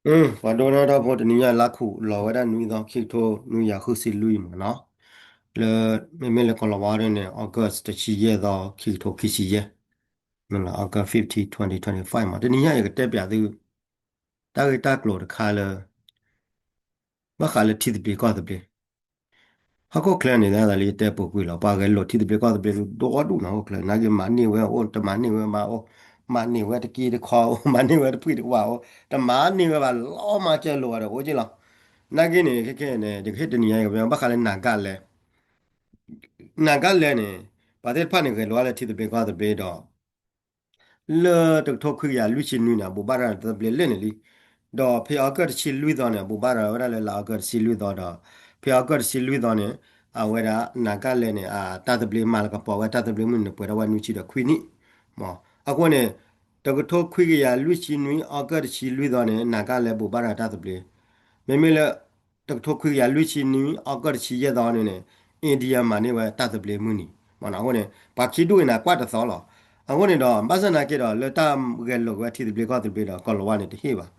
ပှၤဒိကနၣ်တၢ်ဖိ တနံၤညါလါခူးလီၤဝဲဒၣ်နွံသီ ခံကထိနွံကယၤဃုဆံလွံၢ်မးနီၤ, လၢ မ့မ့ၢ်လၢကီၢ်လီၤဝါဒ်န့ၣ် August တဆံယဲၢ်သီ ခံကထိခံဆံယဲၢ်, August fifteen, twenty twenty-five မး, တနံၤညါယကတဲပျးသု တၢ်ဂ့ၢ်တၢ်ကျိၤတခါလၢ ဘၣ်ဃးလၢထံသဘျ့ကီၢ်သဘျ့ ဟီၣ်ခိၣ်ချၢန့ၣ် ဒ်သိးလၢယတဲပူၤကွံာ်လီၤ, ပှၤဂဲၤလိာ်ထံသဘျ့ကီၢ်သဘျ့ဒိၣ်ဒိၣ်နီၤ, ဟီၣ်ခိၣ်ချၢ နာ်က့မၤန့ၢ်ဝဲအိၣ် တမၤန့ၢ်ဝဲဘၣ်အိၣ်, မၤန့ၢ်ဝဲတက့တခီအိၣ်, မၤန့ၢ်ဝဲတဖှံၣ်တဝးအိၣ်, တမၤန့ၢ်ဝဲဘၣ် လီၤမၤစၢၤလိာ်အီၤဒီးအိၣ်က့လီၤ. နာ်က့န့ၣ် ခဲခဲန့ၣ် ယကဟ့ၣ်တနံၤညါ ယကတဲဘၣ်ဃးလၢ Naga land, Naga land န့ၣ် ပှၤသ့ၣ်တဖၣ်န့ၣ် ဂဲၤလိာ်ဝဲလၢထံသဘျ့ကီၢ်သဘျ့ဒီး လၢတကထိခွံကယၤလွံၢ်ဆံနွံန့ၣ် အဘူးဘၣ်ရၤတၢ်သဘျ့လၢာ်န့ၣ်လံ. ဒီးဖဲအီကူးတဆံလွံၢ်သီန့ၣ် အဘူးဘၣ်ရၤဝဲဒၣ်လၢလါအီကူးတဆံလွံၢ်သီဒီး ဖဲအီကူးတဆံလွံၢ်သီန့ၣ် အဝဲဒၣ် Naga land န့ၣ် အတၢ်သဘျ့မၤလၤကပီၤဝဲတၢ်သဘျ့မုၢ်နံၤန့ၣ် ပှဲၤထီၣ်ဝဲနွံဆံဒီးခွံနံၣ်မး. အဃိန့ၣ် တကထိခွံကယၤလွံၢ်ဆံနွံ အီကူးတဆံလွံၢ်သီန့ၣ် Naga land ဘူးဘၣ်ရၤတၢ်သဘျ့ မ့မ့ၢ်လၢ တကထိခွံကယၤလွံၢ်ဆံနွံ အီကူးတဆံယဲၢ်သီန့ၣ်န့ၣ် India မၤန့ၢ်ဝဲတၢ်သဘျ့မုၢ်နံၤမးနီၤ. အဃိန့ၣ် ပှၤခံဒူၣ်အံၤန့ၣ် ကွၢ်တသီလီၤ. အဃိန့ၣ်ဒီး ဘၣ်ဆၣ်နာ်က့ဒီး လၢတၢ်ဂဲၤလိာ်က့ၤဝဲထံသဘျ့ကီၢ်သဘျ့ဒီး ကီၢ်လီၤဝါန့ၣ်တဟ့ၣ်ဘၣ်.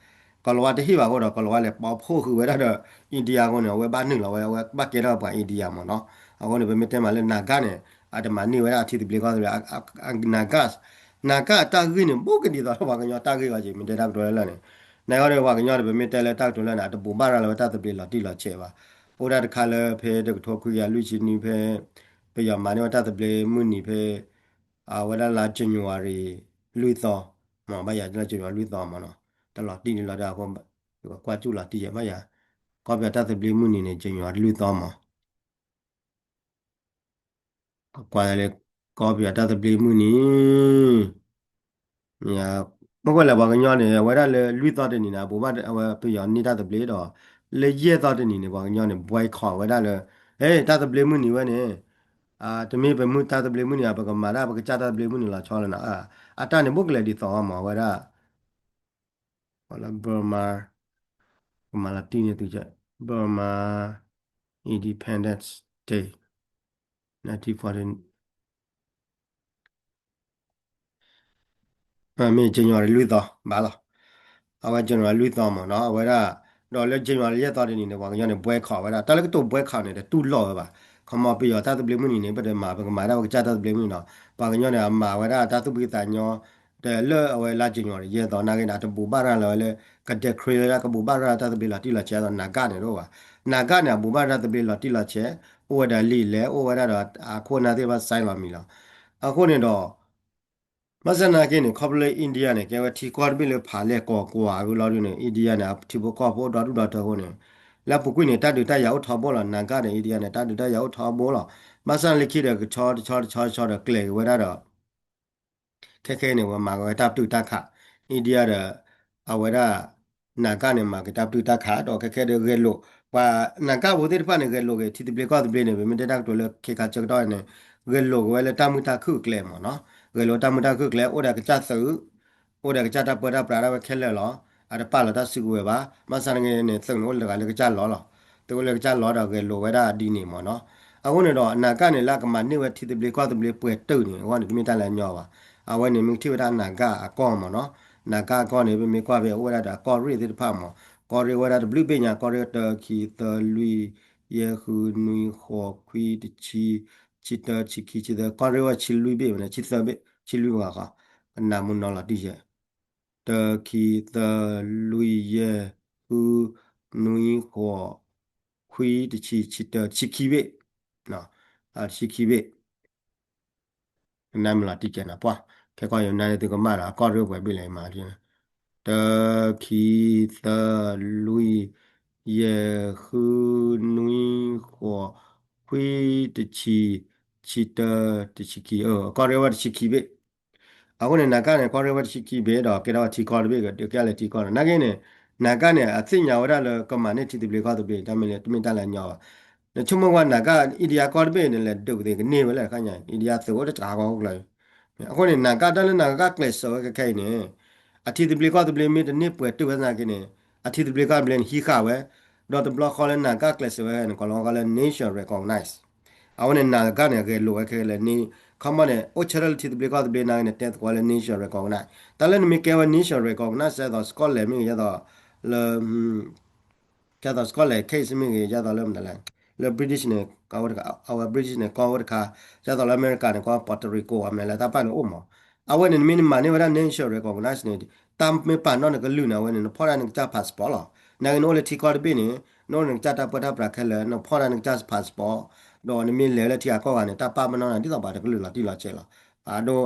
ကီၢ်လီၤဝါတဟ့ၣ်ဘၣ်အဃိဒီး ကီၢ်လီၤဝါလဲၤပိာ်ဖှိၣ်ဃုာ်ဝဲဒၣ်ဒီး India အဃိန့ၣ် အဝဲဘၣ်နုာ်လီၤဝဲ အဝဲဘၣ်ကဲထီၣ်ပှၤ India မးနီၤ. အဃိန့ၣ် ပမ့ၢ်တဲမးလၢ Naga န့ၣ် အတမၤန့ၢ်ဝဲဒၣ်အထံသဘျ့ကီၢ်သဘျ့ Naga, Naga အတၢ်ဂ့ၢ်န့ၣ် ဘူးကဒ်သိးလၢပှၤကညီတၢ်ဂ့ၢ်အီၤက့ၤ မ့ၢ်တဲတၢ်ကတိၤလၢလၢ်န့ၣ် နဂီၢ်ဒီးပှၤကညီဒီး ပမ့ၢ်တဲလၢတၢ်ကတိၤလၢ်န့ၣ် အတဘူးဘၣ်ရၤလၢၤဝဲတၢ်သဘျ့လီၤတံၢ်လီၤဆဲးဘၣ်. အိၣ်ဒၣ်တခါလၢဖဲတကထိခွံကယၤလွံၢ်ဆံနွံဖဲ ပယီၤမၤန့ၢ်ဝဲတၢ်သဘျ့မုၢ်နံၤဖဲ အဝဲဒၣ်လါ January လွံၢ်သီ မး ဘၣ်ယၤလၢ January လွံၢ်သီမးနီၤ. တလီၤတံၢ်န့ၣ်လီၤဒီးအဃိ ကွၢ်စူၣ်လီၤတံၢ်ယဲၢ်ဘၣ်ယၤ ကီၢ်ပယီၤတၢ်သဘျ့မုၢ်နံၤန့ၣ် January လွံၢ်သီမး ကွၢ်လၢ ကီၢ်ပယီၤတၢ်သဘျ့မုၢ်နံၤ မ့ၢ်ကွၢ်လၢပှၤကညီန့ၣ် အဝဲဒၣ်လၢလွံၢ်သီတနံၤန့ၣ် အဘူးဘၣ်အဝဲပယီၤန့ၢ်တၢ်သဘျ့ဒီး လၢယဲၢ်သီတနံၤန့ၣ် ပှၤကညီန့ၣ် boycott ဝဲဒၣ်လၢ ဟဲ တၢ်သဘျ့မုၢ်နံၤဝဲန့ၣ် တမ့ၢ်ပမုၢ်တၢ်သဘျ့မုၢ်နံၤ ပကမၤဒၣ် ပကစၢ်တၢ်သဘျ့မုၢ်နံၤလီၤဆီလီၤနီၤ. အတၢ်န့ၣ် ဘူးကလဲၤဒ်သိးမး အဝဲဒၣ် လၢ Burma ကမၤလီၤတံၢ်န့ၣ်သု Burma Independence Day nineteen forty မ့ၢ် January လွံၢ်သီ ဘၣ်လီၤ. အဝဲ January လွံၢ်သီမးနီၤ အဝဲဒၣ် ဒီးလၢ January ယဲၢ်သီတနံၤန့ၣ် ပှၤကညီန့ၣ် boycott ဝဲဒၣ် တၢ်လၢကတိၤ boycott န့ၣ် တတူၢ်လိာ်ဝဲဘၣ်. ခီမီ ပယီၤတၢ်သဘျ့မုၢ်နံၤန့ၣ် ပတမၤ ပကမၤဒၣ်ပကစၢ်တၢ်သဘျ့မုၢ်နံၤနီၤ ပှၤကညီန့ၣ်အမၤဝဲဒၣ်တၢ်သူၣ်ဖှံသးညီ ဒီးလၢအဝဲလါ January ယဲၢ်သီ နာ်က့န့ၣ် အတဘူးဘၣ်ရၤလၢၤဝဲလၢ က declare ဝဲဒၣ် ကဘူးဘၣ်ရၤတၢ်သဘျ့လီၤတံၢ်လီၤဆဲးအသိး Naga န့ၣ်တအိၣ်ဘၣ်. Naga န့ၣ် အဘူးဘၣ်ရၤတၢ်သဘျ့လီၤတံၢ်လီၤဆဲး အိၣ်ဝဲဒၣ်လံာ်လဲၢ် အိၣ်ဝဲဒၣ်ဒီးအခိၣ်အနၢ်သ့ၣ်တဖၣ် sign လီၤမံၤလီၤ. အဃိန့ၣ်ဒီး ဘၣ်ဆၣ်နာ်က့န့ၣ် ခီဖျိလၢ India န့ၣ် ကဲဝဲထံကီၢ်တဘ့ၣ်လၢဖးလဲၢ်ကီၢ်ကွာ်အဂုၤလီၤဒုန့ၣ် India န့ၣ် အထံဖိကီၢ်ဖိအိၣ်ဒီဒူၣ်ဒီထၢအဃိန့ၣ် လၢအပူၤကွံာ်န့ၣ် တၢ်ဒုးတၢ်ယၤအိၣ်ထီဘိလီၤ. Naga ဒီး India န့ၣ် တၢ်ဒုးတၢ်ယၤအိၣ်ထီဘိလီၤ. ဘၣ်ဆၣ်လၢခံဒီး ကဆီတဆီတဆီတဆီဒီးကျဲၤက့ၤဝဲဒၣ်ဒီး ခဲခဲအံၤန့ၣ် ဝဲမၤက့ၤဝဲတၢ်ပတုာ်တၢ်ခး India ဒီး အဝဲဒၣ် Naga န့ၣ် မၤက့ၤတၢ်ပတုာ်တၢ်ခးဒီး ခဲခဲဒီးဂဲၤလိာ် ပှၤ Naga ဖိသ့ၣ်တဖၣ်န့ၣ် ဂဲၤလိာ်က့ၤထံသဘျ့ကီၢ်သဘျ့န့ၣ် ပမ့ၢ်တဲတၢ်ကတိၤလၢခဲခါဆၢကတီၢ်န့ၣ် ဂဲၤလိာ်က့ၤဝဲလၢတၢ်မုာ်တၢ်ခုၣ်အကျဲမးနီၤ. ဂဲၤလိာ်တၢ်မုာ်တၢ်ခုၣ်အကျဲ အိၣ်ဒီးကစၢ်သုး အိၣ်ဒီးကစၢ်တၢ်ပၢတၢ်ပြးဒၣ်ဝဲခဲလၢာ်လီၤ. အတပာ်လီၤတၢ်စုကဝဲၤဘၣ်. ဘၣ်ဆၣ်န့ၣ်န့ၣ် သုးန့ၣ်အိၣ်လၢတဂၤလၢကစၢ်လီၤလီၤ. သုးအိၣ်လၢကစၢ်လီၤဒီးဂဲၤလိာ်ဝဲဒၣ်ဒ်န့ၣ်မးနီၤ. အဃိန့ၣ်ဒီး Naga န့ၣ် လၢအကမၤန့ၢ်ဝဲထံသဘျ့ကီၢ်သဘျ့ပှဲၤတုာ်န့ၣ် အဂီၢ်န့ၣ် တမ့ၢ်တၢ်လၢအညီဘၣ်. အဝဲန့ၣ်မ့ၢ်ကထံၣ်ဝဲဒၣ် Naga အကီၢ်မးနီၤ. Naga အကီၢ်န့ၣ် ပမ့ၢ်ကွၢ်ဖဲအိၣ်ဝဲဒၣ်ဒီးအကီၢ်ရ့ၣ်သ့ၣ်တဖၣ်မး. ကီၢ်ရ့ၣ်အိၣ်ဝဲဒၣ်တဘျုးဘ့ၣ်ညါ ကီၢ်ရ့ၣ်တၢ ခံ သၢ လွံၢ် ယဲၢ် ဃု နွံ ဃိး ခွံ တဆံ ဆံတၢ ဆံခံ ဆံသၢ ကီၢ်ရ့ၣ်ဝဲဆံလွံၢ်ဘ့ၣ်ဝဲန့ၣ် ဆံသၢဘ့ၣ် ဆံလွံၢ်ဘ့ၣ်ဃီ ကနၣ်မူနီၤလီၤတံၢ်ယဲၢ် တၢ ခံ သၢ လွံၢ် ယဲၢ် ဃု နွံ ဃိး ခွံ တဆံ ဆံတၢ ဆံခံဘ့ၣ် ဆံခံဘ့ၣ် ကနၣ်မူလီၤတံၢ်ကဲနီၤ ပှၤ ခဲကီၢ်ယနၢ်န့ၣ်သုကမၣ်ဒီး အကီၢ်ရ့ၣ်ပှဲၤဘ့ၣ်လဲၣ်မး တၢ ခံ သၢ လွံၢ် ယဲၢ် ဃု နွံ ဃိး ခွံ တဆံ ဆံတၢ တဆံခံ အကီၢ်ရ့ၣ်ဝဲတဆံခံဘ့ၣ် အဃိန့ၣ် Naga န့ၣ် ကီၢ်ရ့ၣ်ဝဲတဆံခံဘ့ၣ်ဒီး ကဲထီၣ်ဝဲထံကီၢ်တဘ့ၣ် ကဲလဲၣ်ထံကီၢ်လီၤ. နာ်က့န့ၣ် Naga န့ၣ် အသ့ၣ်ညါဝဲဒၣ်လၢကမၤန့ၢ်ထံသဘျ့ကီၢ်သဘျ့ တၢ်မ့ၢ်လၢတမ့ၢ်တၢ်လၢအညီဘၣ်. နဆိကမိၣ်ကွၢ် Naga India ကီၢ်တဘ့ၣ်န့ၣ် လဲၤဒုးပသ့ၣ်ကန့ၢ်ဝဲလဲၣ်တခါညါ India သုးအိၣ်တစှၤကီၢ်ခိၣ်ကျၢၢ် အဃိန့ၣ် Naga တၢ်လၢ Naga ကျဲးစၢးဝဲခဲခဲအံၤန့ၣ် အထံသဘျ့ကီၢ်သဘျ့မ့ၢ်တန့ၢ်ပှဲၤတုာ်ဝဲသနာ်က့န့ၣ် အထံသဘျ့ကီၢ်သဘျ့န့ၣ်ဟံးဃာ်ဝဲ ဒီးတဘျီဃီလၢ Naga ကျဲးစၢးဝဲန့ၣ် ကီၢ်လီၤဝါကီၢ်လၢ nation recognize အဝဲန့ၣ် Naga န့ၣ် ဂဲၤလိာ်ဝဲခဲလၢာ်န့ၣ် ခီမီန့ၣ် အိၣ်ဆၢထၢၣ်လၢထံသဘျ့ကီၢ်သဘျ့နာ်က့န့ၣ် တဲသကိးလၢ nation recognize တၢ်လၢနမ့ၢ်ကဲဝဲ nation recognize ဒ်သိး Scotland မ့ၢ်ဂ့ၤ ဒ်သိး လၢ ဒ်သိး Scotland case မ့ၢ်ဂ့ၤ ဒ်သိးလၢမတၤလဲၣ်, လၢ British န့ၣ် အဝဲ British န့ၣ် ကီၢ်အိၣ်တခါ, ဒ်သိးလၢအမဲရကၤန့ၣ် ကီၢ် Puerto Rico အမဲာ်လဲၤတၢ်ပာ်န့ၣ်အိၣ်မး, အဝဲန့ၣ် နမ့ၢ်နမၤန့ၢ်ဝဲဒၣ် nature recognize န့ၣ် တၢ်မ့ၢ်ပာ်နီၣ်နကလုာ်န့ၣ် အဝဲန့ၣ် နဖီၣ်ဒၣ်နကစၢ် passport လီၤ. နာ်က့နအိၣ်လၢထံကီၢ်တဘ့ၣ်န့ၣ် နအိၣ်နကစၢ်တၢ်ပၢတၢ်ပြးခဲလၢာ် နဖီၣ်ဒၣ်နကစၢ် passport ဒီးနမ့ၢ်လဲၤလၢထံဂၤကီၢ်ဂၤန့ၣ် တၢ်ပာ်ပနီၣ်နၤဒ်သိးပှၤတကလုာ်လီၤတံၢ်လီၤဆဲးလီၤ. အဒိ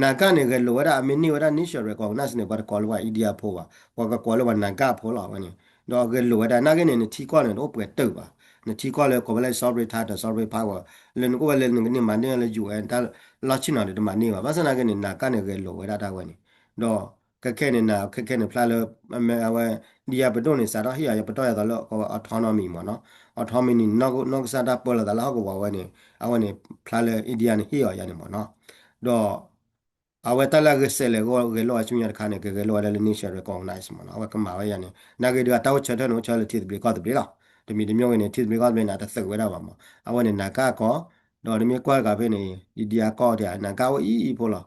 နာ်က့န့ၣ် ဂဲၤလိာ်ဝဲဒၣ် အမ့ၢ်န့ၢ်ဝဲဒၣ် nature recognize န့ၣ် ပှၤတကိးလၢပှၤ India ဖိဘၣ်, ပှၤကကိးလၢပှၤနာ်က့ဖိလီၤ အဝဲန့ၣ်, ဒီးဂဲၤလိာ်ဝဲဒၣ် နာ်က့န့ၣ် နထံကီၢ်န့ၣ် တအိၣ်ပှဲၤတၢၢ်ဘၣ်, နထံကီၢ်လၢကိးဝဲလၢ sovereign title, sovereign power လၢနကအိၣ်ဝဲလၢနကန့ၢ်မၤန့ၢ်လၢ ယူၢ်အဲၣ် တၢ်လီၢ်ဆ့ၣ်နီၤန့ၣ် တမၤန့ၢ်ဘၣ်, ဘၣ်ဆၣ်နာ်က့န့ၣ် နာ်က့န့ၣ် ဂဲၤလိာ်ဝဲဒၣ်တၢ်ဝဲန့ၣ်, ဒီးခဲခဲန့ၣ် နာ်က့ခဲခဲန့ၣ် ဖျါလၢ အဝဲ India ပဒိၣ်န့ၣ် စးထီၣ်ဟ့ၣ်အီၤ ယပတီၢ်ယသးလၢ autonomy မ့ၢ်နီၤ, autonomy န့ၣ် နီၢ်ကစၢ်တၢ်ပၢလီၤသးလၢဟီၣ်ကဝီၤဝဲန့ၣ် အဝဲန့ၣ် ဖျါလၢ India န့ၣ် ဟ့ၣ်အီၤယၤန့ၣ်မ့ၢ်နီၤ, ဒီး အဝဲတၢ်လၢအဂဲၤဆဲးလဲၤဂဲၤလိာ်အဆူညါတခါန့ၣ် ကဂဲၤလိာ်ဝဲဒၣ်လၢ nature recognize မ့ၢ်နီၤ, အဝဲကမၤဝဲယၤန့ၣ် နာ်က့ဒီးအတၢ်အိၣ်ဆၢထၢၣ်န့ၣ် အိၣ်ဆၢလၢထံသဘျ့ကီၢ်သဘျ့လီၤ, တမံၤတမံၤဂ့ၤန့ၣ် ထံသဘျ့ကီၢ်သဘျ့န့ၣ် အတသုးဝဲဒၣ်ဘၣ်မ့ၢ်, အဝဲန့ၣ် နာ်က့အကီၢ်, ဒီးနမ့ၢ်ကွၢ်တဂၤဖဲန့ၣ် India ကီၢ်တဂၤ နာ်က့အိၣ်အံၤ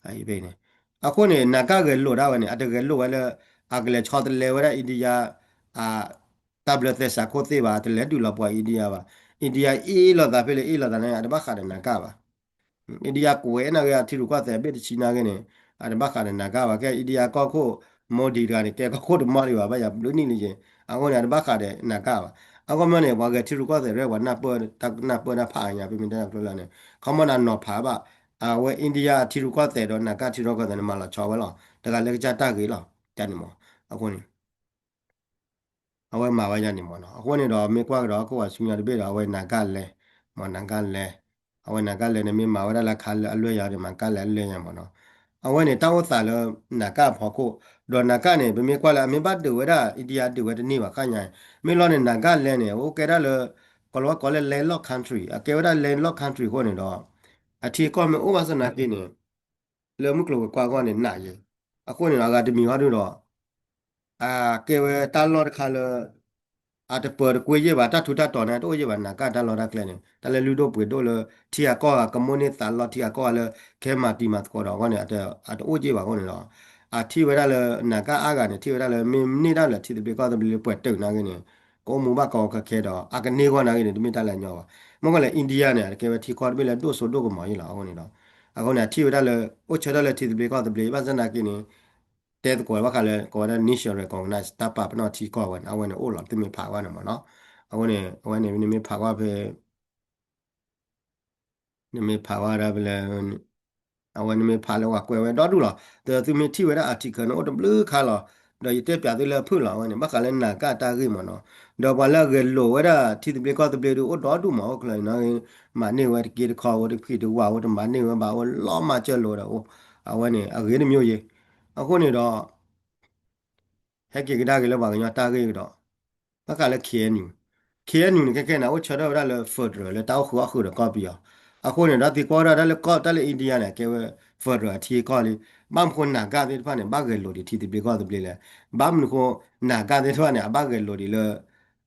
အံၤဖိလီၤ, ဖဲန့ၣ်, အဃိန့ၣ် နာ်က့ဂဲၤလိာ်ဒၣ်ဝဲန့ၣ် အတဂဲၤလိာ်ဝဲလၢ အကလဲၤဆီတလဲဝဲဒၣ် India တၢ်ဘျၢသဲစးခိၣ်သ့ၣ်ဘၣ်, တလဲၤဒုးလီၤပှၤ India ဘၣ်, India အ့ၣ်လိာ်သးဖဲလဲၣ်အ့ၣ်လိာ်သးန့ၣ် အတဘၣ်ဃးဒီးနာ်က့ဘၣ်, India ကွဲးနာ်က့အထံရူၢ်ကီၢ်သဲးအဘ့ၣ်တဆံနာ်က့န့ၣ် အတဘၣ်ဃးဒီးနာ်က့ဘၣ်, ကဲ India ကီၢ်ခိၣ် Modi တဂၤန့ၣ် ကဲကီၢ်ခိၣ်တမီၢ်ဒံးဘၣ် ဘၣ်ယၤဘျုးနံၣ်လံက့, အဃိန့ၣ် အတဘၣ်ဃးဒီးနာ်က့ဘၣ်, အဃိမ့ၢ်န့ၣ် ပှၤဂဲၤထံရူၢ်ကီၢ်သဲးရဲၣ် ပှၤနၢ်ပၢၢ်တၢ်နၢ်ပၢၢ်တၢ်ဖးအါညါ ဖဲမ့ၢ်တၢ်ကျိၤလၢန့ၣ် ခီမီၢ်န့ၣ် နီၤဖးဘၣ်, အဝဲ India အထံရူၢ်ကီၢ်သဲးဒီးနာ်က့ထံရူၢ်ကီၢ်သဲးန့ၣ် မၤလီၤဆီဝဲလီၤ, တဂၤလၢကစၢ်တၢ်ဂ့ၤလီၤ, တၢ်န့ၣ်မ့ၢ်, အဃိန့ၣ် အဝဲမၤဝဲယၤန့ၣ်မ့ၢ်နီၤ, အဃိန့ၣ်ဒီး မ့ၢ်ကွၢ်ကဒီး ကီၢ်ပှၤဆူညါတဘ့ၣ်ဒီး အဝဲနာ်က့လဲၤ, မ့ၢ်နာ်က့လဲၤ, အဝဲနာ်က့လဲၤန့ၣ် မ့ၢ်မၤဝဲဒၣ်လၢခါလၢအလွဲၢ်ယၤဒီး မၤက့လဲၤအလွဲၢ်ယၤမ့ၢ်နီၤ, အဝဲန့ၣ် တၢ်အိၣ်သးလၢ နာ်က့အဖီခိၣ်, ဒီးနာ်က့န့ၣ် ပမ့ၢ်ကွၢ်လၢ အမ့ၢ်ဘၣ်ဒုးဝဲဒၣ် India ဒုးဝဲတန့ၢ်ဘၣ်ဃၣ်ညါ, မ့ၢ်လီၤန့ၣ် နာ်က့လဲၤန့ၣ် အိၣ်ကဲဒၣ်လၢ ကိးလီၤဝဲကိးလၢ landlocked country, အကဲဝဲဒၣ် landlocked country အဃိန့ၣ်ဒီး အထံအကီၢ်မ့ၢ်အိၣ်ဘၣ်ဆၣ်နာ်က့န့ၣ် လၢမုၢ်ကျိၤဝဲၤကွာ်အဂီၢ်န့ၣ် နာ်ယဲ, အဃိန့ၣ်ဒီး အဂၤတမံၤဟီဒုဒီး အကဲဝဲတၢ်လီၢ်တခါလၢ အတပၢၤတကွ့ယဲၢ်ဘၣ်, တၢ်ထူးတၢ်တီၤန့ၣ် တအိၣ်ယဲၢ်ဘၣ်, နာ်က့တၢ်လီၢ်တၢ်ကျဲန့ၣ် တၢ်လၢလုၢ်ဒိၣ်ပှ့ၤဒိၣ်လၢ ထံဂၤကီၢ်ဂၤ ကမိၣ်န့ၢ်သးလီထံဂၤကီၢ်ဂၤလၢ ခဲမၤတံၤမၤသကိးဒီးအဂီၢ်န့ၣ် အတအိၣ်ယဲၢ်ဘၣ်အဃိန့ၣ်ဒီး အထံၣ်ဝဲဒၣ်လၢ နာ်က့အါဂၤန့ၣ် ထံၣ်ဝဲဒၣ်လၢ မ့ၢ်န့ၢ်ဒၣ်လၢထံသဘျ့ကီၢ်သဘျ့လၢပှဲၤတုာ်နာ်က့န့ၣ် ကအိၣ်မူဘၣ်ကီကခဲဒီး အကန့ၢ်အဂီၢ်နာ်က့န့ၣ် တမ့ၢ်တၢ်လၢအညီဘၣ်. မ့ၢ်ကီးလၢ India န့ၣ် အကဲဝဲထံကီၢ်တဘ့ၣ်လၢဒိၣ်စိဒိၣ်ကမီၤယဲၢ်လီၤ. အဃိန့ၣ်ဒီး အဃိန့ၣ် အထံၣ်ဝဲဒၣ်လၢ အိၣ်ဆၢထၢၣ်လၢထံသဘျ့ကီၢ်သဘျ့ ဘၣ်ဆၣ်နာ်က့န့ၣ် တဲသကိးဘၣ်ဃးလၢ ကိးဝဲဒၣ် nature recognize တၢ်ပာ်ပနီၣ်ထံကီၢ်ဝဲန့ၣ် အဝဲန့ၣ်အိၣ်လီၤ သုမ့ၢ်ဖးကွၢ်န့ၣ်မ့ၢ်နီၤ. အဃိန့ၣ် အဝဲန့ၣ် နမ့ၢ်ဖးကွၢ်ဖဲ နမ့ၢ်ဖးကွၢ်ဒၣ်ဖဲလဲၣ် အဝဲနမ့ၢ်ဖးလၢပှၤကွဲးဝဲဒီဒူၣ်လီၤ. ဒီးသုမ့ၢ်ထံၣ်ဝဲဒၣ် article န့ၣ် အိၣ်တဘျုးခါလီၤ. ဒီးယတဲပၠးသုလၢအဖုၣ်လီၤ အဝဲန့ၣ် ဘၣ်ဃးလၢနာ်က့တၢ်ဂ့ၢ်မ့ၢ်နီၤ. ဒီးပှၤလၢအဂဲၤလိာ်ဝဲဒၣ်ထံသဘျ့ကီၢ်သဘျ့ဒုးအိၣ်ဒီဒူၣ်မး အိၣ်ချၢန့ၣ် မၤန့ၢ်ဝဲတက့တခီ အိၣ်တဖှံတဝၣ် အိၣ်တမၤန့ၢ်ဝဲဘၣ် အိၣ်လီၤမၤစၢၤလိာ်ဒီးအိၣ် အဝဲန့ၣ် အဂ့ၤတမံၤယဲၢ်. အဃိန့ၣ်ဒီး ဟဲက့ၤကဒါက့ၤလၢပှၤကညီတၢ်ဂ့ၢ်ကဒီး ဘၣ်ဃးလၢ KNU, KNU န့ၣ် ခဲခဲန့ၣ် အိၣ်ဆၢထၢၣ်ဝဲဒၣ်လၢ federal လၢတၢ်အိၣ်ဃုာ်အီၣ်ဃုာ်ဒီးကီၢ်ပယီၤ. အဃိန့ၣ်ဒီး သံကွၢ်ဝဲဒၣ်တၢ်လၢကီၢ် တၢ်လၢ India န့ၣ် ကဲဝဲ federal အထံအကီၢ်လံ. ဘၣ်မနုၤဃိနာ်က့သ့ၣ်တဖၣ်န့ၣ် ဘၣ်ဂဲၤလိာ်ဒံးထံသဘျ့ကီၢ်သဘျ့လဲၣ်. ဘၣ်မနုၤဃိ နာ်က့သ့ၣ်တဖၣ်န့ၣ် အဘၣ်ဂဲၤလိာ်ဒံးလၢ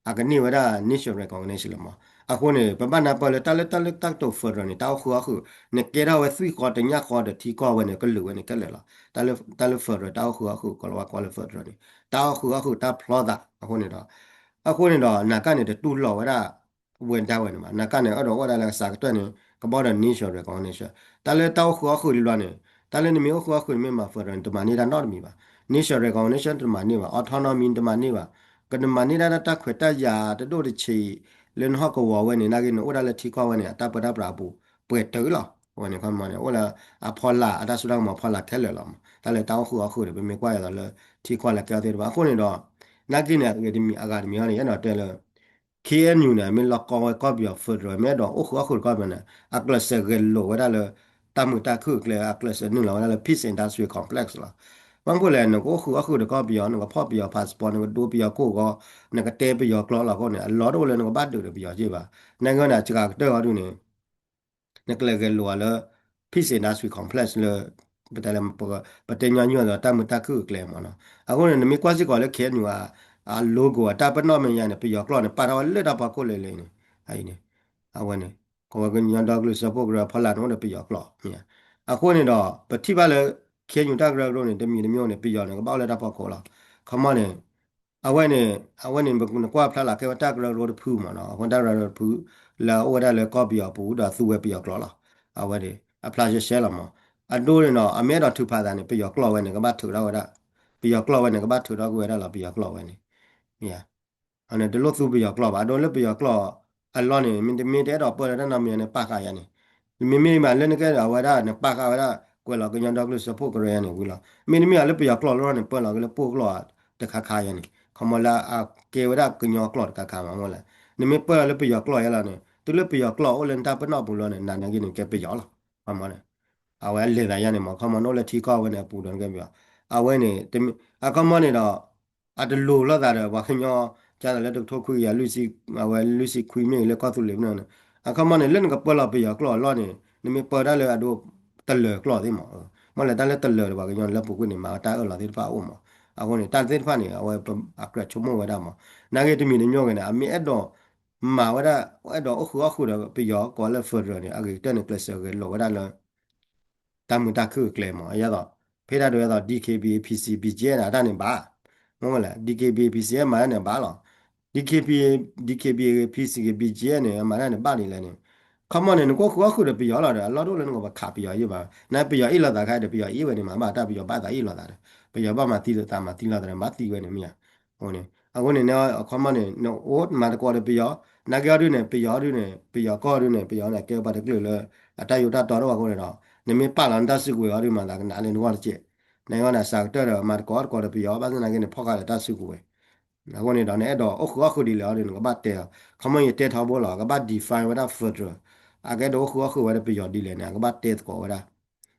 အကန့ၢ်ဝဲဒၣ် national recognition လီၤမး. အဃိန့ၣ် ပဘၣ်နၢ်ပၢၢ်လၢတၢ်လၢ တၢ်လၢတၢ်ကတိၤ federal န့ၣ် တၢ်အိၣ်ဃုာ်အီၣ်ဃုာ် နကဲထီၣ်ဝဲသွံၣ်ဃီတညၣ်ဃီဒီးထံကီၢ်ဝဲန့ၣ် ကလုာ်ဝဲန့ၣ်ခဲလၢာ်လီၤ. တၢ်လၢ တၢ်လၢ federal တၢ်အိၣ်ဃုာ်အီၣ်ဃုာ် ကိးလီၤဝဲကိးလၢ federal န့ၣ် တၢ်အိၣ်ဃုာ်အီၣ်ဃုာ်တၢ်ဖျီသး အဃိန့ၣ်ဒီး အဃိန့ၣ်ဒီး နာ်က့န့ၣ် တတူၢ်လိာ်ဝဲဒၣ် ဝဲဒၣ်ဝဲန့ၣ်မး. နာ်က့န့ၣ် အဲၣ်ဒိးအိၣ်ဝဲဒၣ်လၢကစးကတၢၢ်န့ၣ် ကဘၣ်အိၣ်ဒီး national recognition တၢ်လၢတၢ်အိၣ်ဃုာ်အီၣ်ဃုာ်လံဘျီန့ၣ် တၢ်လၢနမ့ၢ်အိၣ်ဃုာ်အီၣ်ဃုာ် နမ့ၢ်မၤ federal န့ၣ် တမၤန့ၢ်တၢ်နီတမံၤဘၣ်. national recognition တမၤန့ၢ်ဘၣ်, autonomy တမၤန့ၢ်ဘၣ်, ကနမၤန့ၢ်ဒၣ်တၢ်ခွဲးတၢ်ယာ်တဒိၣ်တဆံး လၢနဟီၣ်ကဝီၤဝဲန့ၣ် နာ်က့န့ၣ် အိၣ်ဒၣ်လၢထံကီၢ်ဝဲန့ၣ် အတၢ်ပၢတၢ်ပြးအပူၤ ပှဲၤတုာ်လီၤ. အဝဲန့ၣ် ခီမီန့ၣ် အိၣ်လၢအဖီလာ် အတၢ်စိတၢ်ကမီၤဖီလာ်ခဲလၢာ်လီၤမး. တၢ်လၢတၢ်အိၣ်ဃုာ်အီၣ်ဃုာ်န့ၣ် ပမ့ၢ်ကွၢ်ယၤဒီးလၢထံကီၢ်လၢကဲအီၤသ့ၣ်တဖၣ် အဃိန့ၣ်ဒီး နာ်က့န့ၣ် အဂၤတမံၤ အဂၤတမံၤဟီန့ၣ် ယအဲၣ်ဒိးတဲလၢ KNU န့ၣ် မ့ၢ်လီၤကီဝဲကီၢ်ပယီၤ federal မ့ၢ်အဲၣ်ဒိးအိၣ်ဃုာ်အီၣ်ဃုာ်ဒီးကီၢ်ပယီၤန့ၣ် အကျဲးစၢးဂဲၤလိာ်ဝဲဒၣ်လၢ တၢ်မုာ်တၢ်ခုၣ်အကျဲ အကျဲးစၢးနုာ်လီၤဝဲဒၣ်လၢ peace industry complex လီၤ. ဘၣ်မနုၤလဲၣ် နကအိၣ်ဃုာ်အီၣ်ဃုာ်ဒီးကီၢ်ပယီၤ နကဖီၣ်ပယီၤ passport နကဒိပယီၤကိၣ်ဂီၤ နကတဲပယီၤကျိာ်လီၤအဃိန့ၣ် အလီၢ်တအိၣ်လၢနကဘၣ်ဒုးဒီးပယီၤက့ၢ်ဘၣ်. နာ်က့န့ၣ် စှၤကတၢၢ်အီၤဒုန့ၣ် နကျဲးဂဲၤလိာ်အီၤလၢ peace industry complex လၢ ပတဲလၢ ပတဲညီနုၢ်အီၤဒီးတၢ်မုာ်တၢ်ခုၣ်အကျဲမ့ၢ်နီၤ. အဃိန့ၣ် နမ့ၢ်ကွၢ်စ့ၢ်ကီးလၢ KNU အ logo အတၢ်ပနီၣ်မဲာ်ညါန့ၣ် ပယီၤကျိာ်န့ၣ် ပာ်ထီၣ်ဝဲလၢတၢ်ဖီခိၣ်လၢလၢန့ၣ် အံၤန့ၣ် အဝဲန့ၣ် ကဝဲကညီဒီကလုာ်စၢဖှိၣ်ကရၢဖီလာ်န့ၣ်အိၣ်ဒီးပယီၤကျိာ်မ့ၢ်ဧါ. အဃိန့ၣ်ဒီး ပထံၣ်ဘၣ်လၢ KNU တၢ်ကရၢကရိန့ၣ် တမံၤတမံၤန့ၣ် ပယီၤန့ၣ် ကဘၣ်အိၣ်လၢတၢ်ဖီခိၣ်လီၤ. ခီမီန့ၣ် အဝဲန့ၣ် အဝဲန့ၣ် နကွၢ်ဖျါလီၤ ကဲဝဲတၢ်ကရၢကရိတဖုမးနီၤ, အဃိတၢ်ကရၢကရိတဖု လၢအအိၣ်ဝဲဒၣ်လၢကီၢ်ပယီၤအပူၤ ဒီးသူဝဲပယီၤကျိာ်လီၤ. အဝဲန့ၣ် အဖျါရှဲရှဲလီၤမး. အဒိန့ၣ်နီၤ အမ့ၢ်အဲၣ်ဒိးထုးဖးသးန့ၣ် ပယီၤကျိာ်ဝဲန့ၣ် ကဘၣ်ထုးထီၣ်ဝဲဒၣ်, ပယီၤကျိာ်ဝဲန့ၣ် ကဘၣ်ထုးထီၣ်ကွံာ်ဝဲဒၣ်လီၤ ပယီၤကျိာ်ဝဲန့ၣ် မ့ၢ်ဧါ. န့ၣ် တလိၣ်သူပယီၤကျိာ်ဘၣ်, အဒိလၢပယီၤကျိာ်အလီၢ်န့ၣ် မ့တမ့ၢ်တအဲၣ်ဒိးပၢလီၤတၢ်နီတမံၤန့ၣ် ပာ်ဃာ်ယၤန့ၣ်, မ့မ့ၢ်မးလၢနကအဲၣ်ဒိးအဝဲဒၣ်န့ၣ် ပာ်ဃာ်ဝဲဒၣ် ကွဲးလီၤကညီဒီကလုာ်စၢဖှိၣ်ကရၢယၤန့ၣ်ဝံၤလီၤ. မ့တမ့ၢ်အလၢပယီၤကျိာ်လီၢ်န့ၣ် ပၢလီၤက့ၤလၢပှိၢ်ကျိာ်တခါခါယၤန့ၣ် ခီမီလၢအကဲဝဲဒၣ်ကညီကျိာ်တခါခါမးမ့ၢ်လဲၣ်. နမ့ၢ်ပၢလီၤလၢပယီၤကျိာ်ယဲလီၤန့ၣ် တုၤလၢပယီၤကျိာ်အိၣ်လၢနတၢ်ပနီၣ်ပူၤလီၤန့ၣ် နနာ်က့န့ၣ် ကဲပယီၤလီၤ. ခီမီန့ၣ် အဝဲအလဲၤသးယါန့ၣ်မး ခီမီန့ၣ်အိၣ်လၢထံကီၢ်ဝဲန့ၣ်အပူၤဒီးကဲပယီၤ, အဝဲန့ၣ် အခီမီန့ၣ်ဒီး အတလိၤလိာ်သးဒီး ပှၤကညီ ကၢ်သးလၢတကထိခွံကယၤလွံၢ်ဆံ အဝဲလွံၢ်ဆံခွံမ့ၢ်ဂ့ၤ လၢကီၢ်သူလ့ၤဖဲန့ၣ် အခီမီန့ၣ် လၢနကပၢလီၤပယီၤကျိာ်အလီၢ်န့ၣ် နမ့ၢ်ပၢတၢ်လၢအဒိ တလၢၤကျိာ်သ့မး, မ့ၢ်လဲၤတၢ်လၢတလၢၤဒီး ပှၤကညီလၢပူၤကွံာ်န့ၣ် မၤတၢ်အၢၣ်လီၤသ့ၣ်တဖၣ်အအိၣ်မး. အဃိန့ၣ် တၢ်သ့ၣ်တဖၣ်န့ၣ် အဝဲအကြၢးဆိကမိၣ်ဝဲဒၣ်မး, နာ်က့တမံၤတမံၤဂ့ၤန့ၣ် အမ့ၢ်အဲၣ်ဒိး မၤဝဲဒၣ် အဲၣ်ဒိးအိၣ်ဃုာ်အီၣ်ဃုာ်ဒီးပယီၤကိးလၢ federal န့ၣ် အဂ့ၤကတၢၢ်န့ၣ် ကျဲးစၢးဂဲၤလိာ်ဝဲဒၣ်လၢ တၢ်မုာ်တၢ်ခုၣ်အကျဲမး အယဲသိး ဖဲဒၣ်ဒ်သိး DKBA PC BGF န့ၣ် အတၢ်န့ၣ်ဘၣ်, မ့ၢ်လဲၣ် DKBA PC မၤတၢ်န့ၣ်ဘၣ်လီၤ. DKBA DKBA PC BGF န့ၣ် အမၤတၢ်န့ၣ်ဘၣ်ဒ်လဲၣ်န့ၣ်, ခီမီန့ၣ် နကအိၣ်ဃုာ်အီၣ်ဃုာ်ဒီးပယီၤလီၤဒီး အလီၢ်တအိၣ်လၢနကပခးပယီၤယံာ်ဘၣ်, နပယီၤအ့ၣ်လိာ်သးခါဒီး ပယီၤအ့ၣ်ဝဲန့ၣ်မး ဘၣ်တၢ်ပယီၤဘၣ်သးအ့ၣ်လိာ်သးဒီး ပယီၤဘၣ်မၤသံလိာ်သးမၤသံလိာ်သးဒီး မၤသံဝဲန့ၣ်မ့ၢ်ဧါ. အဃိန့ၣ် အခီမီန့ၣ် နအိၣ်မၤသကိးဒီးပယီၤ, နာ်က့အီၤဒုန့ၣ် ပယီၤအီၤဒုန့ၣ် ပယီၤကီၢ်အီၤဒုန့ၣ် ပယီၤန့ၣ် ကဲပှၤတကလုာ်လၢ အတၢ်ယိးတၢ်တီတအိၣ်အဃိန့ၣ်ဒီး နမ့ၢ်ပာ်လီၤနတၢ်စုကဝဲၤအီၤဒု မၤသးကနးလၢနဂီၢ်တစဲး, နဂီၢ်န့ၣ် စှၤကတၢၢ်ဒီး မၤသကိးတကိးဒီးပယီၤ ဘၣ်ဆၣ်သနာ်က့န့ၣ် ဖီၣ်ဃာ်ဒီးတၢ်စုကဝဲၤ အဃိန့ၣ်ဒီး နအဲၣ်ဒိးအိၣ်ဃုာ်အီၣ်ဃုာ်ဒ်လဲၣ်အီၤဒုန့ၣ် ကဘၣ်တဲအီၤ, ခီမီယတဲထီဘိလီၤ ကဘၣ် define ဝဲဒၣ် federal, အကအဲၣ်ဒိးအိၣ်ဃုာ်အီၣ်ဃုာ်ဝဲဒီးပယီၤဒ်လဲၣ်န့ၣ် အကဘၣ်တဲသကိးဝဲဒၣ်.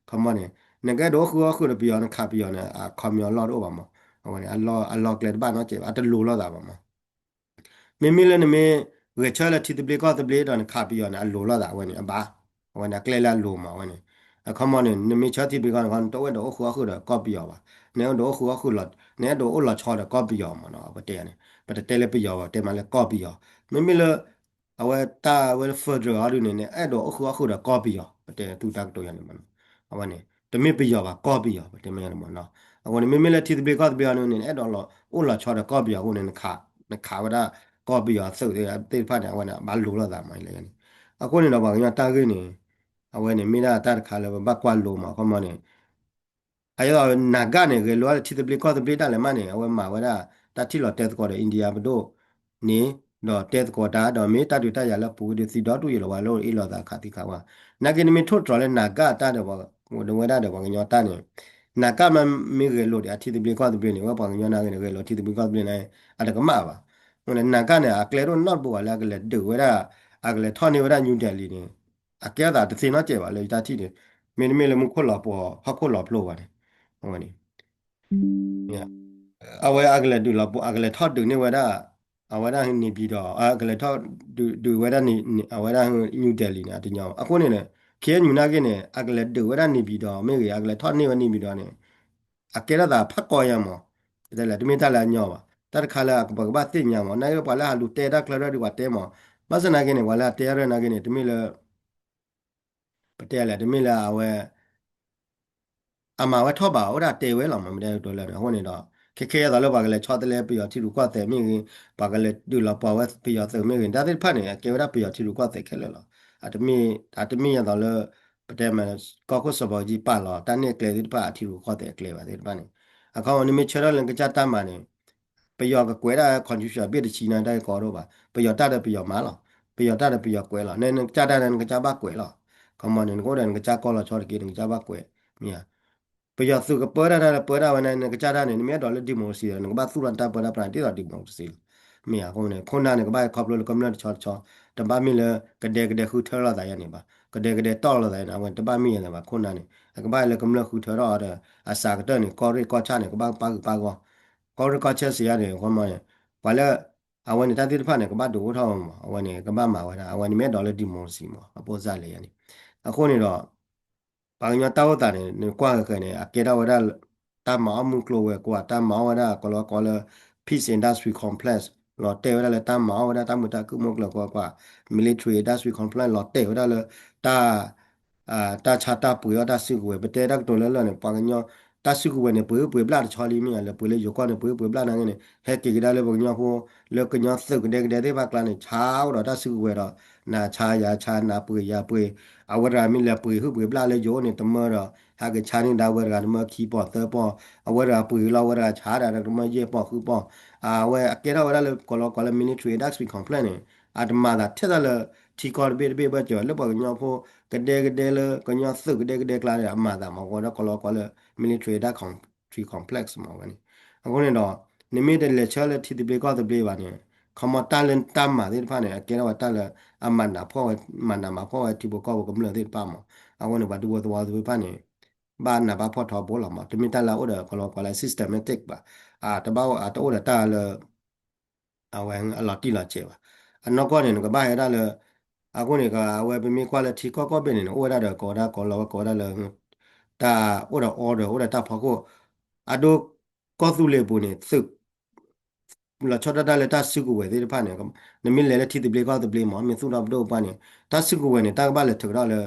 ခီမီန့ၣ် နကအဲၣ်ဒိးအိၣ်ဃုာ်အီၣ်ဃုာ်ဒီးပယီၤ နခးပယီၤန့ၣ် အခီမီအလီၢ်တအိၣ်ဘၣ်မး, အဝဲန့ၣ် အလီၢ်အလီၢ်ကျဲတဘၣ်နီတစဲးဘၣ် အတလိၤလိာ်သးဘၣ်မး မ့မ့ၢ်လၢနမ့ၢ်ဂဲၤဆၢလၢထံသဘျ့ကီၢ်သဘျ့ဒီးနခးပယီၤန့ၣ် အလိၤလိာ်သးအဝဲန့ၣ် အဘၣ်, အဝဲန့ၣ် အကျဲလၢအလိၤမး အဝဲန့ၣ်, အခီမီန့ၣ် နမ့ၢ်ဆၢထံသဘျ့ကီၢ်န့ၣ် နတအိၣ်ဒီးအိၣ်ဃုာ်အီၣ်ဃုာ်ဒီးကီၢ်ပယီၤဘၣ်, နအဲၣ်ဒိးအိၣ်ဃုာ်အီၣ်ဃုာ်လီၤ, နအဲၣ်ဒိးအိၣ်လီၤဆီဒီးကီၢ်ပယီၤမးနီၤ ပတဲန့ၣ် ပတတဲလၢပယီၤဘၣ် တဲမးလၢကီၢ်ပယီၤ, မ့မ့ၢ်လၢ အဝဲတၢ်ဝဲလၢ federal အီၤဒုန့ၣ် နအဲၣ်ဒိးအိၣ်ဃုာ်အီၣ်ဃုာ်ဒီးကီၢ်ပယီၤ ပတဲသူတၢ်ကတိၤယၤန့ၣ်မးနီၤ, အဝဲန့ၣ် တမ့ၢ်ပယီၤဘၣ် ကီၢ်ပယီၤ ပတဲမးယၤန့ၣ်မးနီၤ, အဃိန့ၣ် မ့မ့ၢ်လၢထံသဘျ့ကီၢ်သဘျ့အီၤဒုန့ၣ် နအဲၣ်ဒိးလီၤအိၣ်လီၤဆီဒီးကီၢ်ပယီၤအဃိန့ၣ် နခးဝဲဒၣ်ကီၢ်ပယီၤသုးသ့ၣ်တဖၣ်န့ၣ် အဝဲန့ၣ် ဘၣ်လိၤလိာ်သးမးလၢန့ၣ်, အဃိန့ၣ်ဒီးပှၤကညီတၢ်ဂ့ၢ်န့ၣ် အဝဲန့ၣ် မ့ၢ်ဒၣ်တၢ်တခါလၢပဘၣ်ကွၢ်လိမး ခီမီန့ၣ် အယဲသိး နၤဂၣ်န့ၣ် ဂဲၤလိာ်ထံသဘျ့ကီၢ်သဘျ့ဒၣ်လဲာ်မးန့ၣ် အဝဲမၤဝဲဒၣ် တၢ်ထံၣ်လီၤတဲသကိးဒီး India ပဒိၣ်န့ၣ် ဒီးတဲသကိးတၢ် ဒီးမ့ၢ်တၢ်ဒုးတၢ်ယၤလၢပူၤဝဲဒုးသံဒီဒူၣ်အံၤလီၤ ပှၤလၢအ့ၣ်လိာ်သးခးသံခးဝဲ, နာ်က့နမ့ၢ်ထိၣ်တြီၤလၢနၤဂၣ်တၢ်ဒီး ဒီးဝဲဒၣ်ဒီးပှၤကညီတၢ်န့ၣ် နၤဂၣ်မ့ၢ်ဂဲၤလိာ်ဒီးအထံသဘျ့ကီၢ်သဘျ့န့ၣ် ဝဲပှၤကညီနာ်ဂ့ၤန့ၣ်ဂဲၤလိာ်ထံသဘျ့ကီၢ်သဘျ့န့ၣ် အတကမၣ်ဘၣ်, နၤဂၣ်န့ၣ် အကျဲဒိၣ်နီတဘိဘၣ်လၢအကလဲၤဒုးဝဲဒၣ် အကလဲၤထီၣ်န့ၢ်ဝဲဒၣ် New Delhi န့ၣ် အကဲအသးတသ့နီတစဲးဘၣ်လၢယတၢ်ထံၣ်န့ၣ်, မ့တမ့ၢ်လၢမူခိၣ်လီၤပှီၤ ဟီၣ်ခိၣ်လီၤဖျိဘၣ်န့ၣ်, အဝဲန့ၣ် အဝဲအကလဲၤဒုးလီၤပှီၤ အကလဲၤထီၣ်ဒုးန့ၢ်ဝဲဒၣ် အဝဲဒၣ် နေပြည်တော် အကလဲၤထီၣ်ဒုးဝဲဒၣ် အဝဲဒၣ် New Delhi န့ၣ် အတညီဘၣ်. အဃိန့ၣ် KNU နာ်က့န့ၣ် အကလဲၤဒုးဝဲဒၣ် နေပြည်တော် မ့ၢ်ဂ့ၤ အကလဲၤထီၣ်န့ၢ်ဝဲ နေပြည်တော် န့ၣ် အကဲထီၣ်သးဖးကီယါမး, ပတဲလဲၣ် တမ့ၢ်တၢ်လၢအညီဘၣ်. တၢ်တခါလၢပကဘၣ်သ့ၣ်ညါမး နာ်က့ပှၤလၢဟးလူၤတဲတၢ်ချၢရၢၢ်ဒုးပှၤတဲမး, ဘၣ်ဆၣ်နာ်က့န့ၣ် ပှၤလၢအတဲရၢၢ်နာ်က့န့ၣ် တမ့ၢ်လၢ ပတဲလဲၣ် တမ့ၢ်လၢအဝဲ အမၤဝဲထီၣ်ဘၣ် အိၣ်ဒၣ်တဲဝဲလီၤမး မ့ၢ်တဲတိၤလၢန့ၣ် အဃိန့ၣ်ဒီး ခဲခဲအံၤသိးလၢပှၤကလဲၤဆီတလဲပယီၤထံရူၢ်ကီၢ်သဲးမ့ၢ်ဂ့ၤ, ပှၤကလဲၤဒုးလီၤပှီၤဝဲပယီၤသုးမ့ၢ်ဂ့ၤ တၢ်သ့ၣ်တဖၣ်န့ၣ် အကဲဝဲဒၣ်ပယီၤထံရူၢ်ကီၢ်သဲးခဲလၢာ်လီၤ. အတမ့ၢ် အတမ့ၢ်ယသိးလၢ ပတဲမး ကီၢ်ခိၣ်စီၤဘၣ်အူကၠံပာ်လီၤ တၢ်နဲၣ်ကျဲသ့ၣ်တဖၣ် အထံရူၢ်ကီၢ်သဲးအကျဲဘၣ်သ့ၣ်တဖၣ်န့ၣ်, အခီပညီနမ့ၢ်ဆၢထၢၣ်လၢနကစၢ်တၢ်မၤန့ၣ် ပယီၤကကွဲးဒၣ် contribution ဘ့ၣ်တဆံန့ၣ် တၢ်ကီဒိၣ်ဘၣ်, ပယီၤတၢ်ဒီးပယီၤမၤလီၤ, ပယီၤတၢ်ဒီးပယီၤကွဲးလီၤ, နနကစၢ်တၢ်ဒီးနကစၢ်ဘၣ်ကွဲးလီၤ. အခီပညီန့ၣ် နကအိၣ်ဒီးနကစၢ်ကီၢ်လီၤဆီတက့ၢ် နကစၢ်ဘၣ်ကွဲး, မ့ၢ်ဧါ. ပယီၤသုးကပၢတၢ်တၢ်ဒီးပၢတၢ်ဝဲန့ၣ် နကစၢ်တၢ်န့ၣ် နမ့ၢ်အဲၣ်ဒိးလၢ democracy ဒီး နကဘၣ်သူၣ်ထီၣ်နတၢ်ပၢတၢ်ပြးဒ်သိး democracy လီၤ. မ့ၢ်ဧါ. အဃိန့ၣ် ခိၣ်နၢ်န့ၣ် ကဘၣ်ခီဖျိလၢကမျၢၢ်တဆီတဆီ, တဘၣ်မ့ၢ်လၢကဒဲကဒဲဃုထၢလိာ်သးယါန့ၣ်ဘၣ်, ကဒဲကဒဲတီၢ်လိာ်သးယါန့ၣ် အဝဲတဘၣ်မ့ၢ်ယါန့ၣ်ဘၣ် ခိၣ်နၢ်န့ၣ်, အကဘၣ်လၢကမျၢၢ်ဃုထၢထီၣ်အီၤဒီး အစှၤကတၢၢ်န့ၣ် ကီၢ်ရ့ၣ်ကီၢ်ဆၣ်န့ၣ် ကဘၣ်ပၢ်ဂုၤပၢ်ဂီၢ်, ကီၢ်ရ့ၣ်ကီၢ်ဆၣ်စံးယါန့ၣ် အဃိန့ၣ် ပှၤလၢ အဝဲန့ၣ်တၢ်သ့ၣ်တဖၣ်န့ၣ် ကဘၣ်ဒုးအိၣ်ထီၣ်မး, အဝဲန့ၣ် ကဘၣ်မၤဝဲဒၣ်, အဝဲန့ၣ်မ့ၢ်အဲၣ်ဒိးလၢ democracy မး, အပိၢ်စၢ်လဲၣ်ယါန့ၣ်, အဃိန့ၣ်ဒီး ပှၤကညီတၢ်အိၣ်သးန့ၣ် နကွၢ်ဃဲၤဃဲၤန့ၣ် အကဲထီၣ်ဝဲဒၣ် တၢ်မၤအီၣ်မုၢ်ကျိၤဝဲၤကွာ်, တၢ်မၤအီၣ်ဝဲဒၣ် ကိးလီၤကိးလၢ Peace Industry Complex လီၤတဲာ်ဝဲဒၣ်လၢတၢ်မၤအီၣ်ဝဲဒၣ်တၢ်မုာ်တၢ်ခုၣ်မုၢ်ကျိၤဝဲၤကွာ်, Military Industry Complex လီၤတဲာ်ဝဲဒၣ်လၢ တၢ် တၢ်ဆါတၢ်ပှ့ၤအီၣ်တၢ်စုကဝဲၤ, ပတဲတၢ်ကတိၤလၢလၢာ်န့ၣ် ပှၤကညီ တၢ်စုကဝဲၤန့ၣ် ပှ့ၤဟုၣ်ပှ့ၤဘျၣ်တဆီလံမ့ၢ်ဧါ, လၢပှ့ၤလၢယိၤကီၢ်န့ၣ် ပှ့ၤဟုၣ်ပှ့ၤဘျၣ်နာ်က့န့ၣ် ဟဲက့ၤကဒါလၢပှၤကညီဖိ လၢကညီသုးကဒဲကဒဲသ့ၣ်တဖၣ်အကျါန့ၣ် ဆါအိၣ်ဒီးတၢ်စုကဝဲၤဒီး နၤဆါယၤဆါ နၤပှ့ၤယၤပှ့ၤ, အဝဲတဂၤမ့ၢ်လဲၤပှ့ၤဟုၣ်ပှ့ၤဘျၣ်လၢယိၤန့ၣ် တမၢဒီး ဟဲက့ၤဆါန့ၢ်ဒၣ်ဝဲတဂၤတမၢခံပီၢ်သၢပီၢ်, အဝဲတဂၤပှ့ၤလီၤ အဝဲတဂၤဆါဒၣ်တမၢယဲၢ်ပီၢ်ဃုပီၢ်, အဝဲအကဲထီၣ်ဝဲဒၣ်လၢကီၢ်လီၤကီၢ်လၢ military industrial complex န့ၣ် အတမၤသးထဲဒၣ်လၢ ထံကီၢ်တဘ့ၣ်တဘ့ၣ်ဘၣ်ကၢၤ လၢပှၤကညီဖိ ကဒဲကဒဲလၢကညီသုးကဒဲကဒဲကျါန့ၣ် အမၤသးမး ကီၢ်လီၤကီၢ်လၢ military industrial complex မးဝဲန့ၣ်, အဃိန့ၣ်ဒီး နမ့ၢ်တလဲၤဆၢလၢထံသဘျ့ကီၢ်သဘျ့ဘၣ်န့ၣ် ခီမီတၢ်လၢတၢ်မၤသ့ၣ်တဖၣ်န့ၣ် အကဲထီၣ်ဝဲတၢ်လၢ အမၤနးဖှီၣ်ဝဲ မၤနးမၤဖှီၣ်ဝဲထံဖိကီၢ်ဖိကမျၢၢ်သ့ၣ်တဖၣ်မး, အဃိန့ၣ် ပှၤဒူဖိသဝီသ့ၣ်တဖၣ်န့ၣ် ဘၣ်နးဘၣ်ဖှီၣ်ထီဘိလီၤမး, တမ့ၢ်တၢ်လၢအအိၣ်ဒီးကီၢ်လီၤကီၢ်လၢ systematic ဘၣ်, တဘၣ်အတအိၣ်ဒီးတၢ်လၢ အဝဲအလီၤတံၢ်လီၤဆဲးဘၣ်, အနီၢ်ကီၢ်န့ၣ် နကဘၣ်ဟဲဒၣ်လၢ အဃိန့ၣ် အဝဲပမ့ၢ်ကွၢ်လၢထံကီၢ်ကီၢ်ဘ့ၣ်န့ၣ် အိၣ်ဝဲဒၣ်ဒီး ကိးဝဲဒၣ်ကီၢ်လီၤဝဲ ကိးဝဲဒၣ်လၢ တၢ်အိၣ်ဒီး order အိၣ်ဒီးတၢ်ဖီခိၣ်, အဒိ ကီၢ်သူလ့ၤပူၤန့ၣ် သုး လီၤဆီဒၣ်တၢ်လၢတၢ်စုကဝဲၤသ့ၣ်တဖၣ်န့ၣ် နမ့ၢ်လဲၤလၢထံသဘျ့ကီၢ်သဘျ့မး မ့ၢ်သူၣ်ထီၣ်ပဒိၣ်ပှၢ်န့ၣ် တၢ်စုကဝဲၤန့ၣ် တၢ်ကဘၣ်လဲၤထုးထီၣ်လၢ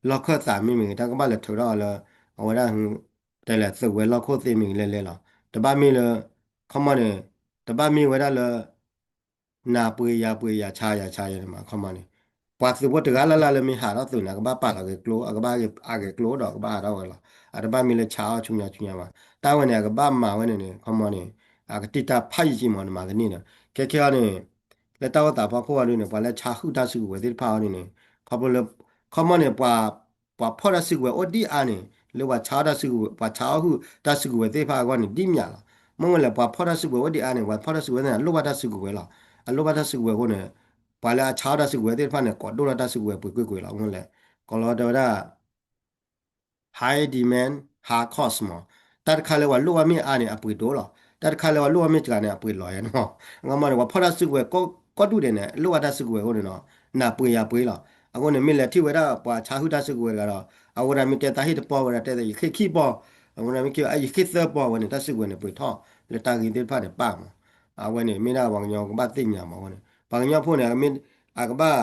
လီၢ်ခၢၣ်သးမ့ၢ်မ့ၢ်ဂ့ၤ တၢ်ကဘၣ်လဲၤထုးထီၣ်လၢ အဝဲဒၣ် တဲလဲၤသုးဝဲၤလီၢ်ခိၣ်သ့မ့ၢ်ဂ့ၤလဲၤလဲၤလီၤ, တဘၣ်မ့ၢ်လၢ ခီမီန့ၣ် တဘၣ်မ့ၢ်ဝဲဒၣ်လၢ နၤပှ့ၤယၤပှ့ၤ ယၤဆါယၤဆါယၤန့ၣ်မး ခီမီန့ၣ် ပှၤသုးဖိတဂၤလၢ်လၢ်လၢမ့ၢ်ဟးထီၣ်သုးန့ၣ် အကဘၣ်ပာ်လီၤဂဲၤကျိ အကဘၣ်အဂဲၤကျိဒီးကဘၣ်ဟးထီၣ်ဝဲလီၤ, အတဘၣ်မ့ၢ်လၢဆါအီၣ်ဆူညါဆူညါဘၣ်, တၢ်ဝဲန့ၣ် အကဘၣ်မၤဝဲန့ၣ်န့ၣ် ခီမီန့ၣ် အကတံၢ်တၢ်ဖးယံာ်ကံမး နမၤသန့ၢ်ဒီး ခဲခဲအံၤန့ၣ် လၢတၢ်အိၣ်သးဖီခိၣ်အီၤဒ်န့ၣ် ပှၤလၢဆါဟုၣ်တၢ်စုကဝဲၤသ့ၣ်တဖၣ်အီၤဒ်န့ၣ် ခီဖျိလၢ ခီမီန့ၣ် ပှၤဖီၣ်တၢ်စုကဝဲၤအိၣ်ဒံးအါန့ၣ် လၢပှၤဆါအီၣ်တၢ်စုကဝဲၤ ပှၤဆါအီၣ်ဟုၣ်တၢ်စုကဝဲၤသ့ၣ်တဖၣ်အဂီၢ်န့ၣ် ဒ်မးလီၤ, မ့ၢ်ဝဲလဲၣ် ပှၤဖီၣ်တၢ်စုကဝဲၤအိၣ်ဒံးအါန့ၣ် ပှၤဖီၣ်တၢ်စုကဝဲၤသ့ၣ်န့ၣ် အလိၣ်ဘၣ်တၢ်စုကဝဲၤလီၤ, အလိၣ်ဘၣ်တၢ်စုကဝဲၤအဃိန့ၣ် ပှၤလၢအဆါအီၣ်တၢ်စုကဝဲၤသ့ၣ်တဖၣ်န့ၣ် ကိးဒိၣ်ထီၣ်တၢ်စုကဝဲၤပှ့ၤကွ့ၢ်ကွ့ၢ်လီၤ, မ့ၢ်ဝဲလဲၣ် ကီၢ်လီၤတဲဝဲဒၣ် high demand, high cost မး, တၢ်တခါလၢပှၤလိၣ်ဘၣ်မ့ၢ်အါန့ၣ် အပှ့ၤဒိၣ်လီၤ, တၢ်တခါလၢပှၤလိၣ်ဘၣ်မ့ၢ်စှၤန့ၣ် အပှ့ၤလီၤယဲန့ၣ်မး, အဂီၢ်မးန့ၣ် ပှၤဖီၣ်တၢ်စုကဝဲၤ ကီၢ်ဒူၣ်ဒဲးန့ၣ် လိၣ်ဘၣ်တၢ်စုကဝဲၤအဃိန့ၣ်ဒီး နၤပှ့ၤယၤပှ့ၤလီၤ, အဃိန့ၣ် မ့ၢ်လဲၤထံၣ်ဝဲဒၣ်ပှၤဆါဟုၣ်တၢ်စုကဝဲၤတဂၤဒီး အဝဲဒၣ်မ့ၢ်တဲသးဟ့ၣ်တပီၢ်ဝဲဒၣ်တဲသး ယဟ့ၣ်ခံပီၢ်, အဝဲဒၣ်မ့ၢ်က့ၤ ယဟ့ၣ်သၢပီၢ်ဝဲန့ၣ် တၢ်စုကဝဲၤန့ၣ်ပှ့ၤထီၣ်လၢတၢ်ဂ့ၢ်သ့ၣ်တဖၣ်န့ၣ်ပၣ်မး, အဝဲန့ၣ်မ့ၢ်ဒၣ်ပှၤကညီကဘၣ်သ့ၣ်ညါမးဝဲန့ၣ် ပှၤကညီဖိန့ၣ် အကဘၣ်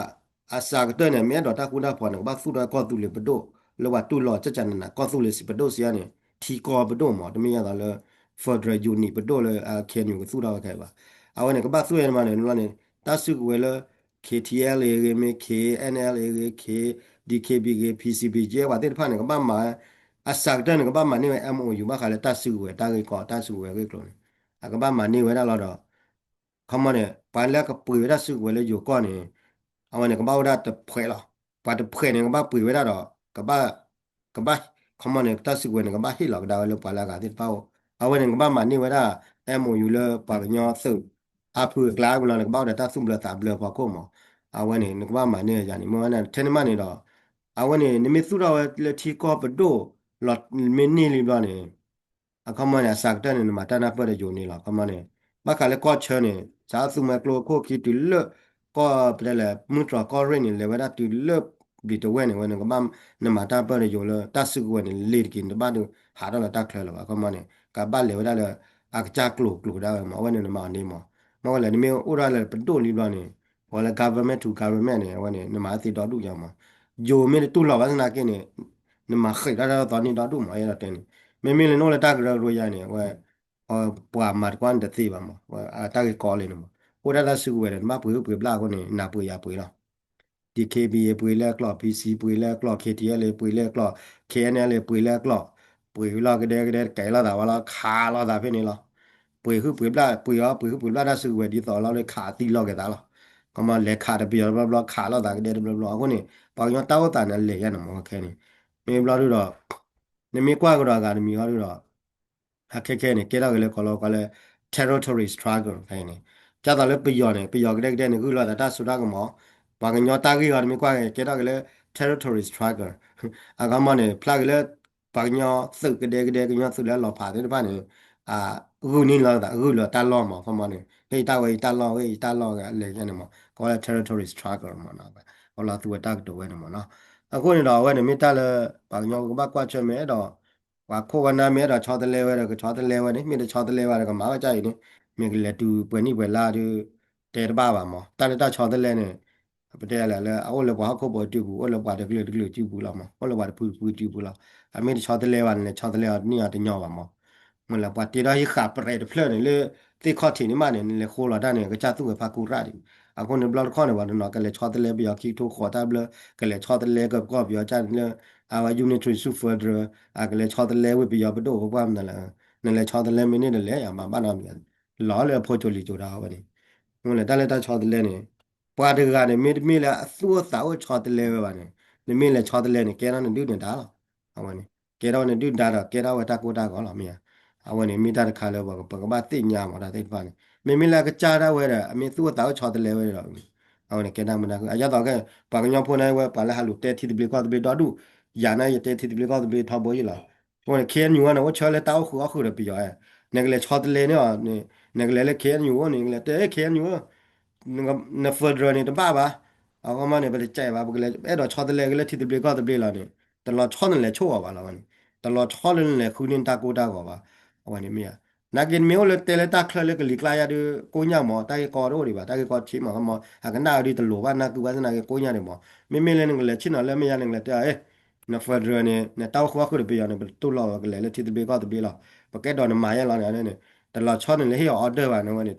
အစှၤကတၢၢ်န့ၣ် မ့ၢ်အဲၣ်ဒိးတၢ်ဃူတၢ်ဖိးန့ၣ် ကဘၣ်သူၣ်ထီၣ်ကီၢ်သူလ့ၤပဒိၣ် လၢပှၤတူၢ်လိာ် ကကနန ကီၢ်သူလ့ၤစံးပဒိၣ်စံးအါန့ၣ် ထံကီၢ်ပဒိၣ်မး တမ့ၢ်ယသးလၢ federal unit ပဒိၣ်လၢ KNU ကသူၣ်ထီၣ်ဝဲခဲအံၤဘၣ်. အဝဲန့ၣ် ကဘၣ်သူၣ်ဝဲန့ၣ်မးန့ၣ် လီၤန့ၣ် တၢ်စုကဝဲၤလၢ KTLA ဂ့ၤ မ့ၢ် KNLA ဂ့ၤ K DKB ဂ့ၤ P C B ကဲပှၤသ့ၣ်တဖၣ်န့ၣ် ကဘၣ်မၤ အစှၤကတၢၢ်န့ၣ် ကဘၣ်မၤန့ၢ်ဝဲ MOU ဘၣ်ဃးလၢတၢ်စုကဝဲၤတၢ်ဂ့ၢ်ကီ တၢ်စုကဝဲၤဂ့ၢ်ကျိၤန့ၣ် အကဘၣ်မၤန့ၢ်ဝဲဒၣ်လီၤဒီး ခီမီန့ၣ် ပှၤလၢကပှ့ၤဝဲဒၣ်စုကဝဲၤလၢယိၤကီၢ်န့ၣ် အဝဲန့ၣ် ကဘၣ်အိၣ်ဒၣ်တဖှဲးလီၤ. ပှၤတဖှဲးန့ၣ် ကဘၣ်ပှ့ၤဝဲဒၣ်ဒီး ကဘၣ် ကဘၣ် ခီမီန့ၣ် တၢ်စုကဝဲၤန့ၣ် ကဘၣ်ဟ့ၣ်လီၤကဒါဝဲလၢပှၤလၢအဂၤသ့ၣ်တဖၣ်အိၣ်. အဝဲန့ၣ် ကဘၣ်မၤန့ၢ်ဝဲဒၣ် MOU လၢပှၤကညီသုး အါဖုအကျါကဘျီန့ၣ် ကဘၣ်အိၣ်ဒီးတၢ်သူၣ်ဘျၢသးဘျၢဖီခိၣ်မး. အဝဲန့ၣ် နကဘၣ်မၤန့ၢ်ယၤန့ၣ် မ့ၢ်ဝဲန့ၣ် ထဲန့ၣ်မးန့ၣ်ဒီး အဝဲန့ၣ် နမ့ၢ်သူၣ်ထီၣ်ဝဲလၢထံကီၢ်ပဒိၣ် လီၤမ့ၢ်န့ၢ်လံဘျီန့ၣ် အခီမီန့ၣ် အစှၤကတၢၢ်န့ၣ် နမၤတၢ်နၢ်ပၢၢ်ဒီးယိၤန့ၣ်လီၤ. ခီမီန့ၣ် ဘၣ်ဃးလၢကီၢ်ဆၢန့ၣ် စးသူမွဲကျိခိၣ်ခံတုၤလၢ ကီၢ်ပတဲလဲၣ် မုၢ်တြီၤကီၢ်ရ့ၣ်န့ၣ် လဲၤဝဲဒၣ်တုၤလၢ ဘျံးတဝဲၢ်န့ၣ် ဝဲန့ၣ် ကဘၣ် နမၤတၢ်ပၢၢ်ဒီးယိၤလၢတၢ်စုကဝဲၤန့ၣ် လ့ၤတက့ၤ နတဘၣ်ဒုးဟးထီၣ်လၢတၢ်ချၢလၢၤဘၣ်. ခီမီန့ၣ် ကဘၣ်လဲၤဝဲဒၣ်လၢ အကစၢ်ကျိၤကျိၤဒၣ်ဝဲမး အဝဲန့ၣ် နမၤအီၤန့ၣ်မး. မ့ၢ်ဝဲလဲၣ် နမ့ၢ်အိၣ်ဒၣ်လၢပဒိၣ်လံဘျီန့ၣ် ပှၤလၢ government to government န့ၣ် အဝဲန့ၣ် နမၤအသ့ဒီဒူၣ်ယၤမး. ယိၤမ့ၢ်တတူၢ်လိာ်ဘၣ်သနာ်က့န့ၣ် နမၤဃံးတၢ်တၢ်သီန့ၣ်ဒီဒူၣ်မး အဲၣ်ဒိးတဲန့ၣ်. မ့မ့ၢ်လၢနအိၣ်လၢတၢ်ကရၢကရိယါန့ၣ် အဝဲ ပှၤမၤတကွၢ်န့ၣ်တသ့ဘၣ်မး အတၢ်ဂ့ၢ်ကီလံန့ၣ်မး. အိၣ်ဒၣ်တၢ်စုကဝဲၤဒီး နဘၣ်ပှ့ၤဟုၣ်ပှ့ၤဘျၣ်အဃိန့ၣ် နၤပှ့ၤယၤပှ့ၤလီၤ. ဒီး DKBA ပှ့ၤလၢကျိာ်, PC ပှ့ၤလၢကျိာ်, KTLA ပှ့ၤလၢကျိာ်, KNLA ပှ့ၤလၢကျိာ်, ပှ့ၤလီၤကဒဲကဒဲ ကဲလိာ်သးဝဲလီၤ ခးလိာ်သးဖဲန့ၣ်လီၤ. ပှ့ၤဟုၣ်ပှ့ၤဘျၣ် ပှ့ၤအီၤ ပှ့ၤဟုၣ်ပှ့ၤဘျၣ်တၢ်စုကဝဲၤဒ်သိးလီၤလၢခးသံလီၤက့ၤသးလီၤ. ကမၤလဲၤခးတပယီၤတဘျီဘျီ ခးလိာ်သးကဒဲတဘျီဘျီ အဃိန့ၣ် ပှၤကညီတၢ်အိၣ်သးန့ၣ် အလဲၤယါန့ၣ်မးခဲန့ၣ် မ့ၢ်ဘျီဒုဒီး နမ့ၢ်ကွၢ်ကဒီးအဂၤတမံၤအီၤဒုဒီး အခဲခဲန့ၣ် ကဲထီၣ်က့ၤလၢကီၢ်လီၤကီၢ်လၢ territory struggle ခဲအံၤန့ၣ် ကၢ်သိးလၢပယီၤန့ၣ် ပယီၤကဒဲကဒဲန့ၣ် ဂုာ်လီၤသးတၢ်စိတၢ်ကမီၤ ပှၤကညီတၢ်ဂ့ၢ်အီၤ နမ့ၢ်ကွၢ်က့ၤ ကဲထီၣ်က့ၤလၢ territory struggle အခီမီန့ၣ် ဖျါက့ၤလၢ ပှၤကညီသုးကဒဲကဒဲ ကညီသုးလၢအလီၤဖးသ့ၣ်တဖၣ်န့ၣ် ဂုာ်န့ၢ်လီၤသး ဂုာ်လီၤတၢ်လီၢ်မး အခီမီန့ၣ် ဟ့ၣ်ယတၢ်ဝဲယတၢ်လီၢ် ဟ့ၣ်ယတၢ်လီၢ် လဲၤယါန့ၣ်မး ကီးလၢ territory struggle မးနီၤ ကီးလၢသူဝဲတၢ်ကတိၤဝဲန့ၣ်မးနီၤ အဃိန့ၣ်ဒီး အဝဲန့ၣ်မ့ၢ်တၢ်လၢ ပှၤကညီကဘၣ်ကွၢ်ဆၢၣ်မဲာ်ဒီး ပှၤခိၣ်ဝဲနါမ့ၢ်အဲၣ်ဒိးဆီတလဲဝဲဒီး ကဆီတလဲဝဲန့ၣ် မ့ၢ်တဆီတလဲဝဲဒီး ကမၤဝဲဒ်အံၤန့ၣ် မ့ၢ်ကလဲၤတုၤပှဲၤနံၣ်ပှဲၤလါဒုး တဲတဘၣ်ဘၣ်မး တၢ်လၢတၢ်ဆီတလဲန့ၣ် ပတဲလဲၣ်လၢအအိၣ်လၢပှၤဟီၣ်ခိၣ်ဖိစုပူၤ အိၣ်လၢပှၤတကလုာ်တကလုာ်စုပူၤလီၤမး အိၣ်လၢပှၤတဖုတဖုစုပူၤလီၤ. အမ့ၢ်တဆီတလဲဘၣ်န့ၣ်လဲၤဆီတလဲအီၤန့ၢ်အီၤတညီဘၣ်မး. မ့ၢ်လၢပှၤတ့ထီၣ်ဟံးဃာ်ပြဲးတဖျၢၣ်န့ၣ်လၢ သ့ၣ်ခီၣ်ထံးန့ၣ်မးန့ၣ် နလဲၤဃိလီၤတၢ်န့ၣ် ကစၢ်သူၣ်ဝဲဖးကူရၣ်ဒံး. အဃိန့ၣ်ဘျီတခီၣ်န့ၣ် ပှၤတနီၤကလဲၤဆီတလဲပယီၤခံကထိဃိးတၢ်ဘျၢ ကလဲၤဆီတလဲကကီၢ်ပယီၤကၢ်န့ၣ်လၢ အဝဲ unitary ဆူ federal အကလဲၤဆီတလဲဝံၤပယီၤပဒိၣ်ပပှၢ်မနုၤလဲၣ်. နလဲၤဆီတလဲမ့ၢ်န့ၢ်တလဲၣ် ယမၤဘၣ်နီတမံၤ လီၤလၢအဖိကၠိလံၤကၠိတၢ်အဝဲန့ၣ်. မ့ၢ်လၢတၢ်လၢတၢ်ဆီတလဲန့ၣ် ပှၤတဂၤန့ၣ် မ့တမ့ၢ်လၢအသူၣ်အိၣ်သးအိၣ်ဆီတလဲဝဲဘၣ်န့ၣ် နမ့ၢ်လဲၤဆီတလဲန့ၣ် ကဲထီၣ်နဒုၣ်နဒါလီၤ. အဝဲန့ၣ် ကဲထီၣ်နဒုၣ်ဒါဒီးကဲထီၣ်ဝဲတၢ်ကိၢ်တၢ်ဂီၤလီၤမ့ၢ်ဧါ. အဝဲန့ၣ် မ့ၢ်တၢ်တခါလၢပကဘၣ်သ့ၣ်ညါမးတၢ်သ့ၣ်တဖၣ်န့ၣ် မ့မ့ၢ်လၢအကစၢ်ဒၣ်ဝဲဒီး အမ့ၢ်သူၣ်အိၣ်သးအိၣ်ဆီတလဲဝဲဒီး အဝဲန့ၣ်ကဲတၢ်မုာ်တၢ်ခုၣ် အယသးကဲ ပှၤကညီဖိန့ၣ်ဝဲ ပှၤလၢဟးလူၤတဲထံသဘျ့ကီၢ်သဘျ့ဒီဒူၣ်, ယၤန့ၣ် ယတဲထံသဘျ့ကီၢ်သဘျ့ထီဘိယံၤလီၤ. အဃိန့ၣ် ခ့ၣ်အဲၣ်ယူၣ်ဝဲန့ၣ် အိၣ်ဆၢလၢတၢ်အိၣ်ဃုာ်အီၣ်ဃုာ်ဒီးပယီၤ, နကလဲၤဆီတလဲန့ၣ်အီၤ, နကလဲၤလၢ ခ့ၣ်အဲၣ်ယူၣ်ဝဲန့ၣ် နကလဲၤတဲ ခ့ၣ်အဲၣ်ယူၣ်ဝဲ န federal န့ၣ် တဘၣ်ဘၣ်, အခီမီန့ၣ် ပတကဲဘၣ် ပကလဲၤအဲၣ်ဒိးဆီတလဲက့ၤလၢထံသဘျ့ကီၢ်သဘျ့လီၤန့ၣ် တလီၤဆီနလဲၤဆိၣ်အီၤဘၣ်လီၤဝဲန့ၣ်, တလီၤဆီလၢနလဲၤဃုန့ၢ်တၢ်ကိၢ်တၢ်ဂီၤဘၣ်, အဝဲန့ၣ်မ့ၢ်ဧါ. နာ်က့နမ့ၢ်အိၣ်လၢတဲလၢတၢ်ချၢလၢကလံၤကျါယါဒုး ကိညၢ်မး တၢ်ဂ့ၢ်ကီတအိၣ်ဒံးဘၣ်, တၢ်ဂ့ၢ်ကီဆံးမး ခီမီ အကနၣ်အီၤဒုးတလိၤဘၣ်နၢ်ကုဘၣ်သနာ်က့ကိညၢ်ဒံးမး, မ့မ့ၢ်လၢနကလဲၤဆ့ၣ်နီၤလၢမ့ၢ်ယါန့ၣ် နကလဲၤတဲအီၤ န federal န့ၣ် နတၢ်အိၣ်ဃုာ်အီၣ်ဃုာ်ဒီးပယီၤန့ၣ် ပတူၢ်လိာ်ဝဲကလဲၤလၢထံသဘျ့ကီၢ်သဘျ့လီၤ, ပကအဲၣ်ဒိးနမၤယဲလီၤန့ၣ်, တလီၤဆီနလဲၤဟ့ၣ်အီၤ order ဘၣ်န့ၣ်ဝဲန့ၣ်,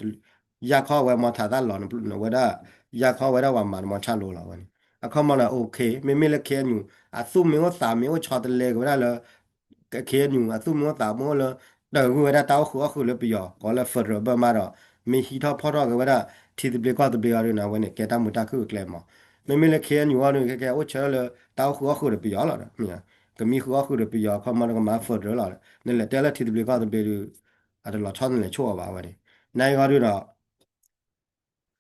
ယၢ်ခီဝဲမီထးသၣ်လီၤနဝဲဒၣ်, ယၢ်ခီဝဲဒၣ်ပှၤမၤတမီၤဆါလိၤလီၤဝဲန့ၣ်, အခီမီဒီး okay မ့မ့ၢ်လၢ ခ့ၣ်အဲၣ်ယူၣ် အသူၣ်မ့ၢ်အိၣ်သးမ့ၢ်အိၣ်ဆီတလဲက့ၤဝဲဒၣ်လၢ ခ့ၣ်အဲၣ်ယူၣ် အသူၣ်မ့ၢ်အိၣ်သးမ့ၢ်အိၣ်လၢ တဂုာ်ဝဲဒၣ်တၢ်အိၣ်ဃုာ်အီၣ်ဃုာ်လၢပယီၤ ကိးလၢ federal ဘၢမးဒီး မ့ၢ်ဟံးထီၣ်ဖီၣ်ထီၣ်က့ၤဝဲဒၣ် ထံသဘျ့ကီၢ်သဘျ့အီၤဒုးန့ၣ် အဝဲန့ၣ် ကဲတၢ်မုာ်တၢ်ခုၣ်အကျဲမး, မ့မ့ၢ်လၢ ခ့ၣ်အဲၣ်ယူၣ် အီၤဒုး ကဲကဲအိၣ်ဆၢလၢတၢ်အိၣ်ဃုာ်အီၣ်ဃုာ်ဒီးပယီၤလီၤဒီး မ့ၢ်ဧါ, ကမံဃုာ်အီၣ်ဃုာ်ဒီးပယီၤ အခီမီဒီးကမၤ federal လီၤ, နလဲၤတဲလၢထံသဘျ့ကီၢ်သဘျ့ဒုး အတလီၤဆီနလဲၤဆိၣ်အီၤဘၣ်ဝဲန့ၣ်, နာ်က့အီၤဒုးဒီး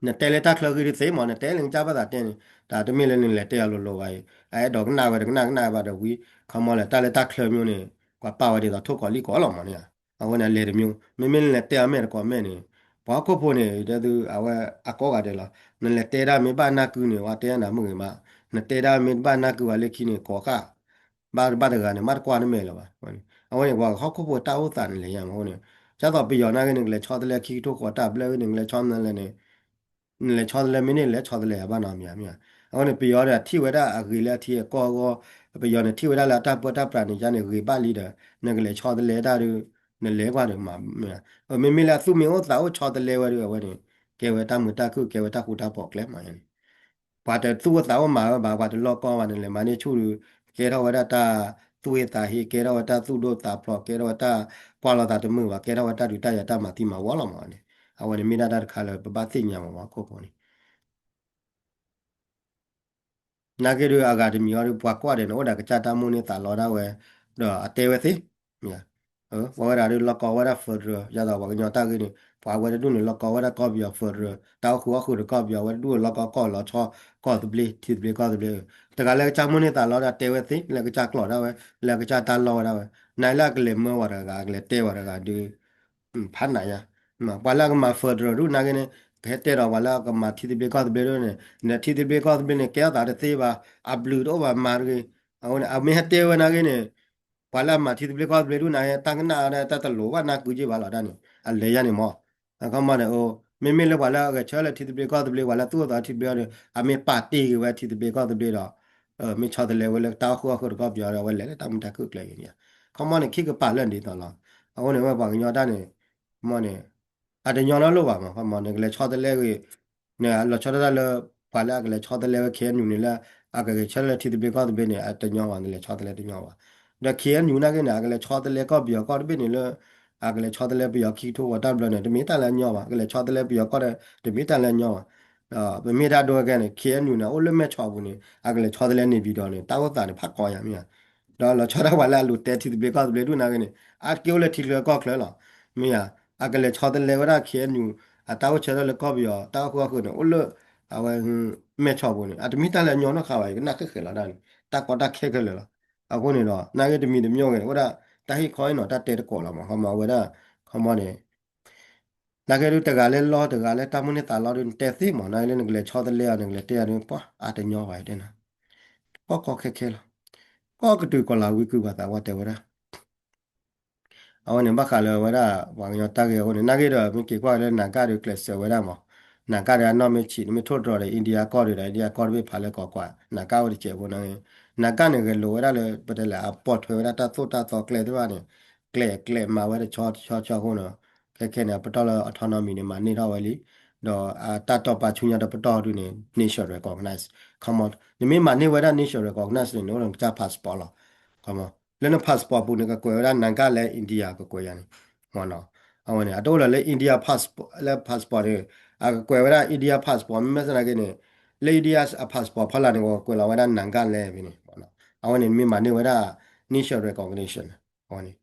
နတဲလၢတၢ်ချၢဂ့ၤဒုးသ့မး နတဲလၢနကစၢ်ဘၣ်သးတဲန့ၣ်, တၢ်တမ့ၢ်လၢနလဲၤတဲအီၤလိၤလိၤဘၣ်အံၤ, အအဲၣ်ဒိးကနၣ်ဝဲတကနၣ်ကနၣ်ဘၣ်ဒီးဝံၤ, ခီမီလဲၣ် တၢ်လၢတၢ်ချၢမ့ၢ်န့ၣ် ပှၤပာ်ဝဲဒ်သိးထိၣ်ကီးလံၣ်ကီးလီၤမးန့ၣ်, အဝဲန့ၣ်အလဲၤတမံၤ, မ့မ့ၢ်နလဲၤတဲအီၤမဲာ်တကိးမဲာ်န့ၣ်, ပှၤဟီၣ်ခိၣ်ဖိန့ၣ် တဲသု အဝဲအကိးဂၤဒဲးလီၤ, နလဲၤတဲဒၣ်မ့ၢ်ဘၣ်နၢ်ကုန့ၣ် ဝဲတဲနၤမုၢ်ဂ့ၤမး, နတဲဒၣ်မ့ၢ်တဘၣ်နၢ်ကုဝဲလၢခံန့ၣ် ကိးဃၣ် ဘၣ်တဘၣ်တဂၤန့ၣ် မ့ၢ်တကွၢ်နမဲာ်လၢၤဘၣ်, အဝဲန့ၣ် ပှၤဟီၣ်ခိၣ်ဖိတၢ်အိၣ်သးန့ၣ်လဲၤယါမးအဃိန့ၣ်, ဒ်သိးပယီၤနာ်က့န့ၣ် ကလဲၤဆီတလဲခံကထိဃိးတၢ်ဘျၢဂ့ၤန့ၣ် ကလဲၤဆီမနုၤလဲၣ်န့ၣ်, နလဲၤဆီတလဲမ့ၢ်န့ၢ်လဲၤဆီတလဲ အဘၣ်နီတမံၤမ့ၢ်ဧါ, အဃိန့ၣ် ပယီၤဒီးထံၣ်ဝဲဒၣ်အဂ့ၤလၢအထံအကီၢ်အဂီၢ်, ပယီၤန့ၣ်ထံၣ်ဝဲဒၣ်လၢအတၢ်ပၢတၢ်ပြးန့ၣ် ယါန့ၣ်ဂ့ၤဘၣ်လံဒီး နကလဲၤဆီတလဲတၢ်ဒုး နလဲၤကွၢ်ဒီးမး, မ့မ့ၢ်လၢအသူၣ်မ့ၢ်အိၣ်သးအိၣ်ဆီတလဲဝဲဒုး အဝဲန့ၣ် ကဲဝဲတၢ်မုာ်တၢ်ခုၣ် ကဲဝဲတၢ်ဃူတၢ်ဖိးကျဲမးန့ၣ် ပှၤတသူၣ်အိၣ်သးအိၣ်မၤဝဲဘၣ် ပှၤတလီၢ်ကီဘၣ်န့ၣ် လဲၤမၤန့ၢ်ဆူၣ်ဒီး ကဲထီၣ်ဝဲဒၣ်တၢ်သူၣ်ဟ့သးဟ့ ကဲထီၣ်ဝဲတၢ်သူၣ်ဒိၣ်သးဖျိး ကဲထီၣ်ဝဲတၢ်ကွၢ်လိာ်သးတမုာ်ဘၣ် ကဲထီၣ်ဝဲတၢ်ဒုးတၢ်ယၤတၢ်မၤသံမၤဝီလီၤမးန့ၣ်, အဝဲန့ၣ်မ့ၢ်ဒၣ်တၢ်တခါလၢပဘၣ်သ့ၣ်ညါမး ပှၤဟီၣ်ခိၣ်ဖိန့ၣ် နာ်က့ဒုးအဂၤတမံၤအီၤဒုး ပှၤကွၢ်ဒီးန့ၣ် အိၣ်ဒီးကစၢ်တၢ်မိၣ်န့ၢ်သးလီဒၣ်ဝဲ, ဒီးအတဲဝဲသ့, ပဝဲဒၣ်ဒုးလီၢ်ကီဝဲဒၣ် federal ယသးပှၤကညီတၢ်ဂ့ၢ်န့ၣ် ပှၤဝဲတဒူၣ်န့ၣ် လီၢ်ကီဝဲဒၣ်ကီၢ်ပယီၤ federal တၢ်အိၣ်ဃုာ်အီၣ်ဃုာ်ဒီးကီၢ်ပယီၤ ဝဲတဒူၣ်လီၢ်ကီကီၢ်လီၤဆီ ကီၢ်သဘျ့ ထံသဘျ့ကီၢ်သဘျ့, တဂၤလၢကစၢ်မိၣ်န့ၢ်သးလီဒၣ်တဲဝဲသ့ လၢကစၢ်ကျိာ်ဒၣ်ဝဲ လၢကစၢ်တၢ်လီၢ်ဝဲဒၣ်ဝဲ, နလၢအကလဲၤမၢဝဲတဂၤ ကလဲၤတဲဝဲတဂၤဒုး ဖးနးယါ, ပှၤလၢအကမၤ federal ဒုးနာ်က့န့ၣ် ကဟဲတဲဒီးပှၤလၢအကမၤထံသဘျ့ကီၢ်သဘျ့ဒုးန့ၣ် နထံသဘျ့ကီၢ်သဘျ့န့ၣ် ကဲထီၣ်သးတသ့ဘၣ် အဘျုးတအိၣ်ဘၣ်မၤတဂ့ၤ, အဝဲန့ၣ် အမ့ၢ်ဟဲတဲဝဲနာ်က့န့ၣ် ပှၤလၢအမၤထံသဘျ့ကီၢ်သဘျ့ဒုးနာ်က့ တၢ်ကနၣ်အီၤဒၣ်တၢ်တလိၤဘၣ်နၢ်ကုက့ဘၣ်လီၤဒၣ်န့ၣ် အလဲၤယါန့ၣ်မး, အခီမီန့ၣ် မ့မ့ၢ်လၢပှၤလၢအဂဲၤဆၢလၢထံသဘျ့ကီၢ်သဘျ့ ပှၤလၢသူၣ်အိၣ်သးထံသဘျ့အီၤဒီး အမ့ၢ်ပာ်တ့ၢ်က့ၤဝဲထံသဘျ့ကီၢ်သဘျ့ဒီး မ့ၢ်ဆီတလဲဝဲလၢတၢ်အိၣ်ဃုာ်အီၣ်ဃုာ်ဒီးကီၢ်ပယီၤဒီး အဝဲလဲၤလၢတၢ်မုာ်တၢ်ခုၣ်ကျဲဂ့ၤန့ၣ်, ခီမီန့ၣ် ခံကပၤလၢာ်ဒ်သိးလီၤ, အဃိန့ၣ်ဝဲပှၤကညီတၢ်န့ၣ် မီန့ၣ် အတညီနီတလိၣ်ဘၣ်မး ခီမီန့ၣ် ကလဲၤဆီတလဲဂ့ၤ န့ၣ် လီၤဆီဒၣ်တၢ်လၢ ပှၤလၢအကလဲၤဆီတလဲဝဲ ခ့ၣ်အဲၣ်ယူၣ်န့ၣ်လၢ အကဂဲၤဆၢလၢထံသဘျ့ကီၢ်သဘျ့န့ၣ် အတညီဘၣ် နလဲၤဆီတလဲတညီဘၣ်, ဒီး ခ့ၣ်အဲၣ်ယူၣ် နာ်က့န့ၣ် အကလဲၤဆီတလဲကီၢ်ပယီၤကီၢ်တဘ့ၣ်န့ၣ်လၢ အကလဲၤဆီတလဲပယီၤခံကထိဃိးတၢ်ဘျၢန့ၣ် တမ့ၢ်တၢ်လၢအညီဘၣ်, ကလဲၤဆီတလဲပယီၤကီၢ်ဒီး တမ့ၢ်တၢ်လၢအညီဘၣ်, ဒီးပမ့ၢ်တၢ်ဒိဝဲကဲန့ၣ် ခ့ၣ်အဲၣ်ယူၣ်န့ၣ် အိၣ်လၢမဲၢ်ဆီးပူၤန့ၣ် အကလဲၤဆီတလဲန့ၣ်ပၠံၤဒီးန့ၣ် တၢ်အိၣ်သးန့ၣ် ဖးကီယါမ့ၢ်ဧါ, ဒီးလီၤဆီဒၣ်ပှၤလၢအလူၤတဲထံသဘျ့ကီၢ်သဘျ့ဒုးနာ်က့န့ၣ် အါတက့ၢ်အိၣ်လၢထံချၢကီၢ်ချၢလီၤ, မ့ၢ်ဧါ, အကလဲၤဆီတလဲဝဲဒၣ် ခ့ၣ်အဲၣ်ယူၣ် အတၢ်အိၣ်ဆၢထၢၣ်လၢကီၢ်ပယီၤ တၢ်အိၣ်ဃုာ်အီၣ်ဃုာ်န့ၣ် အိၣ်လၢ အဝဲ မဲၢ်ဆီးပူၤန့ၣ် အတမ့ၢ်တၢ်လၢအညီနီတခါဘၣ် ယကနၣ်ခဲခဲလီၤဒၣ်န့ၣ် တၢ်ကီတၢ်ခဲခဲလၢာ်လီၤ, အဃိန့ၣ်ဒီး နာ်က့တမံၤတမံၤဂ့ၤန့ၣ် အိၣ်ဒၣ် တၢ်ဟ့ၣ်ခီအံၤနီၤ တၢ်တဲတကိးလီၤမး ခီမီအဝဲဒၣ် ခီမီန့ၣ် နာ်က့ဒုးတဂၤလၢလီၢ်တဂၤလၢတၢ်မိၣ်န့ၢ်သးလီဒုး နတဲသ့မး နာ်က့လၢနကလဲၤဆီတလဲအီၤ နကလဲၤတဲအီၤဒုး ပှၤအတညီဘၣ်တဲနၤ, ကီၢ်ကီခဲခဲလီၤ, ကီၢ်ကတုၤကီၢ်လၤဝံၤကုၢ်ပှၤသးဝဲတဲဝဲဒၣ် အဝဲန့ၣ်ဘၣ်ဃးလၢဝဲဒၣ် ပှၤကညီတၢ်ဂ့ၢ်အဃိန့ၣ် နာ်က့ဒီးမ့ၢ်က့ၤကွၢ်လၢနၤကၣ်ဒုးကျဲးစၢးဝဲဒၣ်မး, နကၣ်ဒီးအနီၢ်မ့ၢ်ဆံး နမ့ၢ်ထိၣ်တြီၤဒီး India ကီၢ်ဒုးဒီး India ကီၢ်တဘ့ၣ်ဖးလၢကီးကွၢ် နကၣ်ဝဲတစဲးဖိန့ၣ်, နကၣ်န့ၣ်ဂဲၤလိာ်ဝဲဒၣ်လၢ ပတဲလဲၣ် အပိာ်ထွဲဝဲဒၣ်တၢ်သိၣ်တၢ်သီကျဲသ့ၣ်တဖၣ်န့ၣ်, ကျဲကျဲမၤဝဲတဆီတဆီတဆီအဃိန့ၣ်, ခဲခဲန့ၣ် အပတီၢ်လၢ autonomy န့ၣ် မၤန့ၢ်ထီၣ်ဝဲလံ, ဒီးအတၢ်တီပာ်ဆူညါတပတီၢ်ဒုန့ၣ် nation recognize, come on, နမ့ၢ်မၤန့ၢ်ဝဲဒၣ် nation recognize န့ၣ် နအိၣ်ဒီးနကစၢ် passport လီၤ. လၢန passport ပူၤန့ၣ် ကကွဲးဝဲဒၣ် နကၣ်လၢ India ကကွဲးယၤန့ၣ်, အဝဲန့ၣ် အတအိၣ်လၢ India pass လၢ passport န့ၣ်, အကကွဲးဝဲဒၣ် India passport မ့မ့ၢ်သနာ်က့န့ၣ်, လၢ India အ passport ဖီလာ်န့ၣ် ကကွဲးလီၤဝဲဒၣ် နကၣ်လၢ ဖဲန့ၣ်, အဝဲန့ၣ် နမ့ၢ်မၤန့ၢ်ဝဲဒၣ် nation recognition အဝဲန့ၣ်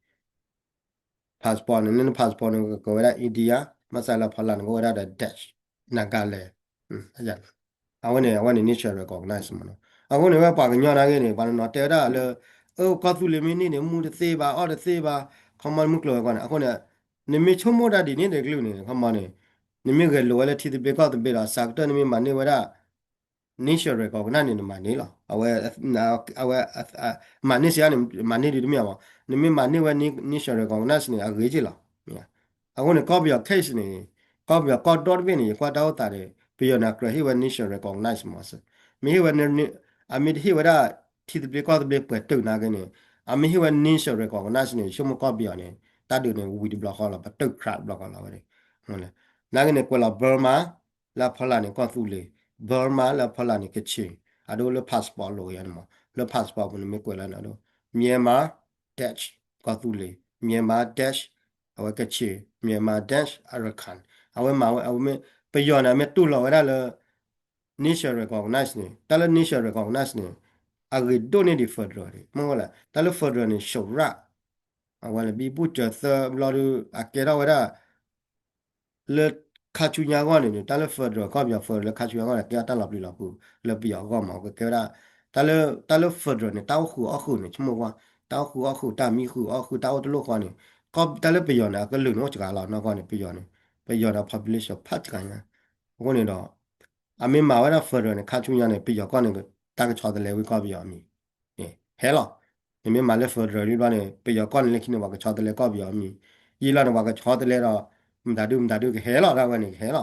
passport န့ၣ် န passport န့ၣ် ကကွဲးဝဲဒၣ် India, မ့ၢ်သနာ်က့လၢဖီလာ်န့ၣ် ကအိၣ်ဝဲဒၣ်ဒီး Dutch, နကၣ်လၢ အဝဲန့ၣ် အဝဲန့ၣ် nation recognize မ့ၢ်နီၤ. အဃိန့ၣ် ဝဲပှၤကညီနာ်က့န့ၣ် ပှၤတနီၤတဲဝဲဒၣ်လၢ အၢ ကီၢ်သူလ့ၤမ့ၢ်န့ၢ်န့ၣ် မူတသ့ဘၣ် အီၣ်တသ့ဘၣ်, ခီမီ မုၢ်ကျိၤဝဲၤကွာ်န့ၣ်, အဃိန့ၣ် နမ့ၢ်ဆိကမိၣ်တၢ်ဒ်န့ၣ်တကလုာ်န့ၣ် ခီမီန့ၣ်, နမ့ၢ်ဂဲၤလိာ်ဝဲလၢထံသဘျ့ကီၢ်သဘျ့ဒီး အစှၤကတၢၢ်နမ့ၢ်မၤန့ၢ်ဝဲဒၣ် nation recognize န့ၣ် နမၤန့ၢ်လီၤ. အဝဲ အဝဲ မၤန့ၢ်စ့ၢ်န့ၣ် မၤန့ၢ်ဒ်တမ့ၢ်ဘၣ်, နမ့ၢ်မၤန့ၢ်ဝဲ nation recognize န့ၣ် အဂ့ၤက့လီၤ. အဃိန့ၣ် ကီၢ်ပယီၤ case န့ၣ်, ကီၢ်ပယီၤကီၢ်ဒီတဘ့ၣ်န့ၣ် ယကွၢ်တၢ်အိၣ်သးန့ၣ် ပယီၤန့ၣ် ကြၢးဟ့ၣ်ဝဲ nation recognize မ့ၢ်စ့ၢ်, မ့ၢ်ဟ့ၣ်ဝဲ အမ့ၢ်တဟ့ၣ်ဝဲဒၣ် ထံသဘျ့ကီၢ်သဘျ့ပှဲၤတုာ်နာ်က့န့ၣ်, အမ့ၢ်ဟ့ၣ်ဝဲ nation recognize န့ၣ် ဆိကမိၣ်ကီၢ်ပယီၤန့ၣ် တၢ်ဒုးန့ၣ် ဝံၤတဘျီဃီလီၤ, ပတုာ် crack တဘျီဃီလီၤဝဲန့ၣ်. နာ်က့န့ၣ် ကွဲးလီၤ Burma လၢအဖီလာ်န့ၣ် ကီၢ်သူလ့ၤ, Burma လၢအဖီလာ်န့ၣ် ကချ့ၣ်, အဒိလၢ passport လိာ်ယၤန့ၣ်မး, လၢ passport ပူၤန့ၣ်မ့ၢ်ကွဲးလီၤန့ၣ်ဒိ Myanmar, Dutch, ကီၢ်သူလ့ၤ, Myanmar, Dutch, အဝဲကချ့ၣ်, Myanmar, Dutch, Arakan, အဝဲမၤဝဲ အဝဲမ့ၢ် ပယီၤန့ၣ် အမ့ၢ်တူၢ်လိာ်ဝဲဒၣ်လၢ nation recognize န့ၣ်, တၢ်လၢ nation recognize န့ၣ် အဂ့ၤဒိၣ်န့ၢ်ဒံး federal န့ၣ်, မ့ၢ်ဝဲလဲၣ် တၢ်လၢ federal န့ၣ် ရှုံးရၣ်, အဝဲလၢဘံဘူၣ်စၢၤသၢဘျီဒု အကဲထီၣ်ဝဲဒၣ် လၢခါဆူညါအဂီၢ်န့ၣ်န့ၣ် တၢ်လၢ federal ကီၢ်ပယီၤ federal လၢခါဆူညါအဂီၢ်န့ၣ် ကဲထီၣ်တၢ်လီၤပျံၤလီၤဖုး လၢပယီၤအဂီၢ်မး ကကဲဝဲဒၣ် တၢ်လၢ တၢ်လၢ federal န့ၣ် တၢ်အိၣ်ဃုာ်အီၣ်ဃုာ်န့ၣ် ဆိကမိၣ်ကွၢ်, တၢ်အိၣ်ဃုာ်အီၣ်ဃုာ် တၢ်မံဃုာ်အီၣ်ဃုာ် တၢ်အိၣ်တလိၣ်ဃီန့ၣ်, တၢ်လၢပယီၤန့ၣ် အကလုာ်န့ၣ်အိၣ်စှၤလီၤနီၢ်ကီၢ်န့ၣ် ပယီၤန့ၣ်, ပယီၤဒီး population ဖးစှၤညါ, အဃိန့ၣ်ဒီး အမ့ၢ်မၤဝဲဒၣ် federal န့ၣ် ခါဆူညါန့ၣ် ပယီၤကီၢ်န့ၣ် တၢ်ကဆီတလဲဝံၤကီၢ်ပယီၤအမံၤ ဟဲလီၤ. နမ့ၢ်မၤလၢ federal ဒ်ဘျီန့ၣ် ပယီၤကီၢ်န့ၣ်လၢခံန့ၣ် ပှၤကဆီတလဲကီၢ်ပယီၤအမံၤ, ယံာ်လီၤန့ၣ် ပှၤကဆီတလဲဒီး မတၤဒုမတၤဒုကဟဲလီၤ ဒၣ်ဝဲန့ၣ်ကဟဲလီၤ.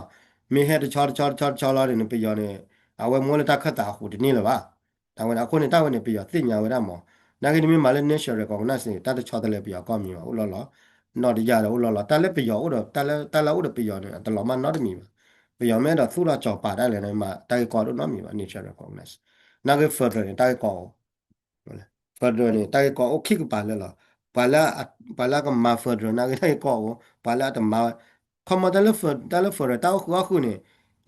မ့ၢ်ဟဲတဆီတဆီတဆီတဆီလီၤန့ၣ် ပယီၤန့ၣ် အဝဲမ့ၢ်အိၣ်လၢတၢ်ခၢၣ်သးအဃိတန့ၢ်လၢၤဘၣ်. တၢ်ဝဲန့ၣ် အဃိန့ၣ် တၢ်ဝဲန့ၣ် ပယီၤသ့ၣ်ညါဝဲဒၣ်မး, နာ်က့နမ့ၢ်မၤလၢ nation recognize န့ၣ် တၢ်တဆီတလဲပယီၤကီၢ်မံၤဘၣ် အိၣ်လီၤလီၤ, နီၢ်တယၢ်ဒီးအိၣ်လီၤလီၤ, တၢ်လၢပယီၤအိၣ်ဒီး တၢ်လၢ တၢ်လၢအိၣ်ဒီးပယီၤန့ၣ် အတလီၤမၢ်နီတမံၤဘၣ်. ပယီၤမ့ၢ်အဲၣ်ဒိးသူၣ်ထီၣ်စီၤပၤတၢ်လဲၣ်န့ၣ် မၤတၢ်ဂ့ၢ်ကီဒိၣ်နီတမံၤဘၣ် nation recognize. နာ်က့ federal န့ၣ် တၢ်ဂ့ၢ်ကီအိၣ် federal န့ၣ် တၢ်ဂ့ၢ်ကီအိၣ်ခံကပၤလၢာ်လီၤ. ပှၤလၢ ပှၤလၢအကမၤ federal နာ်က့တၢ်ဂ့ၢ်ကီအိၣ်, ပှၤလၢအတမၤ, ခီမီ တၢ်လၢ တၢ်လၢ federal တၢ်အိၣ်ဃုာ်အီၣ်ဃုာ်န့ၣ်,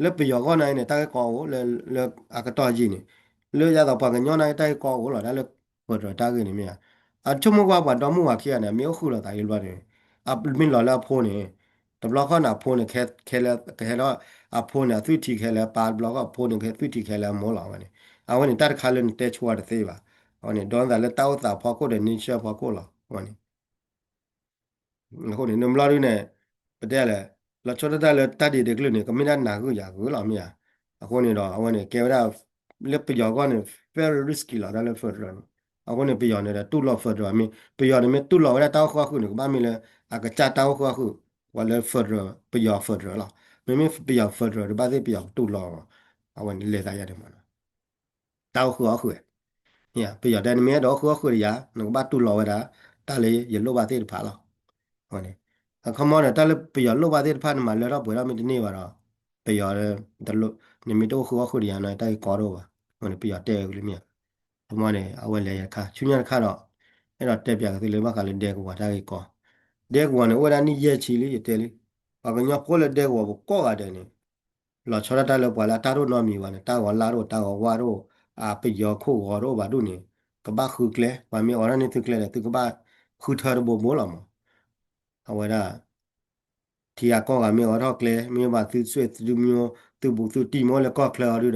လၢပယီၤဂီၢ်နာ်က့န့ၣ် တၢ်ဂ့ၢ်ကီအိၣ်, လၢအကတီၢ်ယံာ်န့ၣ်, လၢယသးပှၤကညီနာ်က့တၢ်ဂ့ၢ်ကီအိၣ်လီၤ, တၢ်လၢ federal တၢ်ဂ့ၢ်န့ၣ်မ့ၢ်ဧါ. အဆိကမိၣ်ကွၢ်ပှၤဒီမုၢ်ဝၤခံဂၤန့ၣ် အမ့ၢ်အိၣ်ဃုာ်လိာ်သးဒ်ဘျီန့ၣ်, အမ့ၢ်လီၤလၢအဖိန့ၣ် တဘျီဃီန့ၣ် အဖိန့ၣ် ခဲလၢာ်ကဟဲလီၤ, အဖိန့ၣ် အသွံၣ်ထံခဲလၢာ်ပၢ်, တဘျီဃီအဖိန့ၣ် သွံၣ်ထံခဲလၢာ်အမိၢ်လီၤဝဲန့ၣ်, အဝဲန့ၣ် တၢ်တခါလၢနတဲဆိဝဲတသ့ဘၣ်. အဝဲန့ၣ် ဒီးသးလၢတၢ်အိၣ်သးဖီခိၣ်ဒီး nature ဖီခိၣ်လီၤ အဝဲန့ၣ် အဃိန့ၣ် နဘျီဒုန့ၣ် ပတဲလဲၣ်, လီၤဆီဒၣ်တၢ်လၢတၢ်ဒ်တကလုာ်န့ၣ် ကမ့ၢ်ဒၣ်နၤဂုာ်ယၤဂုာ်လီၤမ့ၢ်ဧါ. အဃိန့ၣ်ဒီး အဝဲန့ၣ် ကဲဝဲဒၣ် လၢပယီၤဂီၢ်န့ၣ် very risky လီၤ တၢ်လၢ federal န့ၣ်. အဃိန့ၣ် ပယီၤန့ၣ်ဒီးတူၢ်လိာ် federal မ့ၢ် ပယီၤန့ၣ်မ့ၢ်တူၢ်လိာ်ဝဲဒၣ်တၢ်အိၣ်ဃုာ်အီၣ်ဃုာ်န့ၣ် ကဘၣ်မ့ၢ်လၢ အကစၢ်တၢ်အိၣ်ဃုာ်အီၣ်ဃုာ် ပှၤလၢ federal ပယီၤ federal လီၤ. မ့မ့ၢ်ပယီၤ federal ဒုးဘၣ်သ့ၣ်ပယီၤကတူၢ်လိာ် အဝဲန့ၣ်လဲၤသးယါန့ၣ်မး တၢ်အိၣ်ဃုာ်အီၣ်ဃုာ် ပယီၤတဲနမ့ၢ်အဲၣ်ဒိးအိၣ်ဃုာ်အီၣ်ဃုာ်ဒီးယၤ နကဘၣ်တူၢ်လိာ်ဝဲဒၣ် တၢ်လၢယလိၣ်ဘၣ်သ့ၣ်တဖၣ်လီၤ. အခီမီန့ၣ် တၢ်လၢပယီၤလိၣ်ဘၣ်သ့ၣ်တဖၣ်န့ၣ် မၤလၢထီၣ်ပှဲၤထီၣ်မ့ၢ်တန့ၢ်ဘၣ်ဒီး ပယီၤ နမ့ၢ်တအိၣ်ဃုာ်အီၣ်ဃုာ်ဒီးယၤန့ၣ် တၢ်ဂ့ၢ်ကီတအိၣ်ဘၣ်. အဃိန့ၣ် ပယီၤတဲဝဲလၢမ့ၢ် အခီမီန့ၣ် အဝဲလဲၤယၤတခါ ဆူညါတခါဒီး အဲၣ်ဒိးတဲပၠးကသ့လၢဘၣ်ဃးလၢဒဲကဝီၤတၢ်ဂ့ၢ်ကီ ဒဲကဝီၤန့ၣ် အိၣ်ဝဲဒၣ်နံၣ်ယဲၢ်ဆံလံ ယတဲလံ ပှၤကညီဖိလၢဒဲကဝီၤပူၤကိးဂၤဒဲးန့ၣ် လီၤဆီဒၣ်တၢ်လၢပှၤလၢအတၢ်တအိၣ်နီတမံၤဘၣ်န့ၣ် တၢ်ဂီၤလၢ်တအိၣ် တၢ်ဂီၤဝါတအိၣ် အပယီၤခိၣ်ဂီၤတအိၣ်ဘၣ်ဒ်န့ၣ် ကဘၣ်ဃုကျဲ ပှၤမ့ၢ်အိးထီၣ်န့ၢ်သုကျဲဒီး သုကဘၣ်ဃုထၢတဘိဘိလီၤမး. အဝဲဒၣ် ထံဂၤကီၢ်ဂၤမ့ၢ်အိးထီၣ်ကျဲ မ့ၢ်ဘၣ်သုစွဲၣ်သုမိၢ် သုဘူးသုတံၢ်မ့ၢ်အိၣ်လၢကီၢ်ချၢအီၤဒုဒီး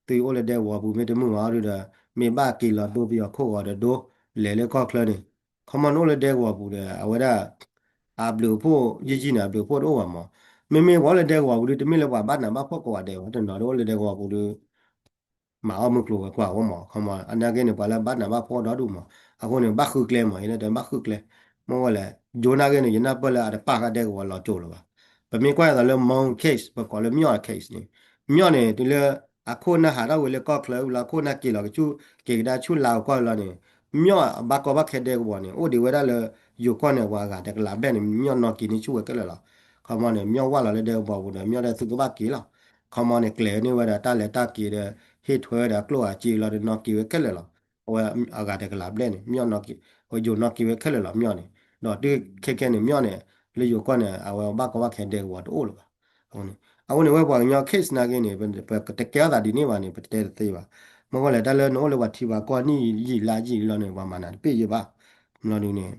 သုအိၣ်လၢဒဲကဝီၤပူၤမ့ၢ်တမုာ်ဘၣ်အီၤဒုဒီး မ့ၢ်ဘၣ်က့ၤလီၤဒိပယီၤခိၣ်ဂီၤဒီးဒိ လဲၤလၢကီၢ်ချၢန့ၣ် ခီမီနအိၣ်လၢဒဲကဝီၤပူၤဒီး အဝဲဒၣ် အဘျုးအဖှိၣ်ယံာ်ယံာ်န့ၣ် အဘျုးအဖှိၣ်တအိၣ်ဘၣ်မး. မ့မ့ၢ်ပှၤအိၣ်လၢဒဲကဝီၤပူၤဒု တမ့ၢ်လၢပှၤဘၣ်နးဘၣ်ဖှီၣ်ကိးဂၤဒဲးဘၣ် တနီၤဒုအိၣ်လၢဒဲကဝီၤပူၤဒု မၤအီၣ်မုၢ်ကျိၤဝဲၤကွာ်အိၣ်မး ခီမီ အနာ်က့န့ၣ် ပှၤလၢဘၣ်နးဘၣ်ဖှီၣ်ဒီဒူၣ်မး အဃိန့ၣ် ဘၣ်ဃုကျဲမး ယနာ်တဲဘၣ်ဃုကျဲ မ့ၢ်ဝဲလဲၣ် ယိၤနာ်က့န့ၣ် ယနၢ်ပၢၢ်လၢအတပာ်ဃာ်ဒဲကဝီၤလီၤစိၤလၢၤဘၣ်. ပမ့ၢ်ကွၢ်သိးလၢ Mon case ပကိးလၢ Myo case န့ၣ်, Myo န့ၣ် တုၤလၢအခိၣ်နၢ်ဟးထီၣ်ဝဲလၢကီၢ်ချၢလီၤ အခိၣ်နၢ်က့ၤလီၤကဆူၣ် က့ၤကဒါဆူၣ်လါအကီၢ်လီၤန့ၣ်, Myo အဘၣ်ကီဘၣ်ခဲဒဲကဝီၤန့ၣ် အိၣ်ဒံးဝဲဒၣ်လၢ ယိၤကီၢ်န့ၣ် ပှၤအဂၤတကလးဘျဲၣ်န့ၣ် Myo နီၣ်က့ၤန့ၢ်ဆူၣ်ဝဲခဲလၢာ်လီၤ. ခီမီန့ၣ် Myo ဝၢ်လီၤလၢဒဲကဝီၤပူၤဒီး Myo ဒီးသုကဘၣ်က့ၤလီၤ. ခီမီန့ၣ် ကျဲၤန့ၢ်ဝဲဒီးတၢ်လဲၤတၢ်က့ၤဒီး ဟ့ၣ်ထွဲဒီးကျိၣ်အစ့လီၤဒီးနီၣ်က့ၤဝဲခဲလၢာ်လီၤ. အဝဲအဂၤတကလးဘျဲၣ်န့ၣ် Myo နီၣ်က့ၤ, ယိၤနီၣ်က့ၤဝဲခဲလၢာ်လီၤ Myo န့ၣ်, ဒီးတုၤခဲခဲန့ၣ် Myo န့ၣ် လၢယိၤကီၢ်န့ၣ် အဝဲဘၣ်ကီဘၣ်ခဲဒဲကဝီၤတအိၣ်လၢၤဘၣ်. အဃိန့ၣ် အဝဲန့ၣ် ဝဲပှၤကညီ case နာ်က့န့ၣ် ပတကဲထီၣ်သးဒ်န့ၣ်ဘၣ်န့ၣ် ပတတဲတသ့ဘၣ်. မ့ၢ်ဃိလဲၣ် တၢ်လၢနအိၣ်လၢပှၤထံပှၤကီၢ်နံၣ်ယံာ်လါယံာ်လီၤန့ၣ် ပှၤမၤနၤတပ့ၢ်ယဲဘၣ်. မ့ၢ်လီၤဒုန့ၣ်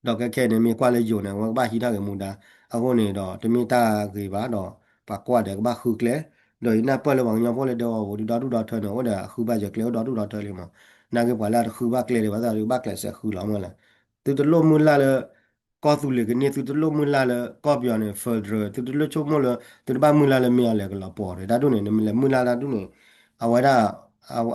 ဒီးခဲခဲန့ၣ် မ့ၢ်ကွၢ်လၢယိၤန့ၣ် အဝဲကဘၣ်ဟံးထီၣ်ဂ့ၤမူဒါ, အဃိန့ၣ်ဒီး တမ့ၢ်တၢ်ဂ့ၤဘၣ်ဒီး ပှၤကွၢ်ဒီးကဘၣ်ဃုကျဲ, ဒီးယနၢ်ပၢၢ်လၢပှၤကညီဖိလၢဒဲကဝီၤပူၤဒုဒီဒူၣ်ဒီထၢန့ၣ် အိၣ်ဒီးအဃုဘၣ်ယဲကျဲအိၣ်ဒီဒူၣ်ဒီထၢလံမး, နာ်က့ပှၤလၢအတဃုဘၣ်ကျဲဒံးဘၣ်သးဒုဘၣ်ကျဲးစၢးဃုလီၤမ့ၢ်လဲၣ်, သုတလိၣ်မုၢ်လၢ်လၢ ကီၢ်သူလ့ၤကန့ၢ် သုတလိၣ်မုၢ်လၢ်လၢကီၢ်ပယီၤန့ၣ် federal သုတလိၣ်ဆိကမိၣ်လၢ သုတဘၣ်မုၢ်လၢ်လၢမ့ၢ်အီၤလဲၤကလီၤပှီၤဒီး တၢ်ဒ်န့ၣ် နမ့ၢ်လဲၤမုၢ်လၢ်တၢ်ဒ်န့ၣ် အဝဲဒၣ်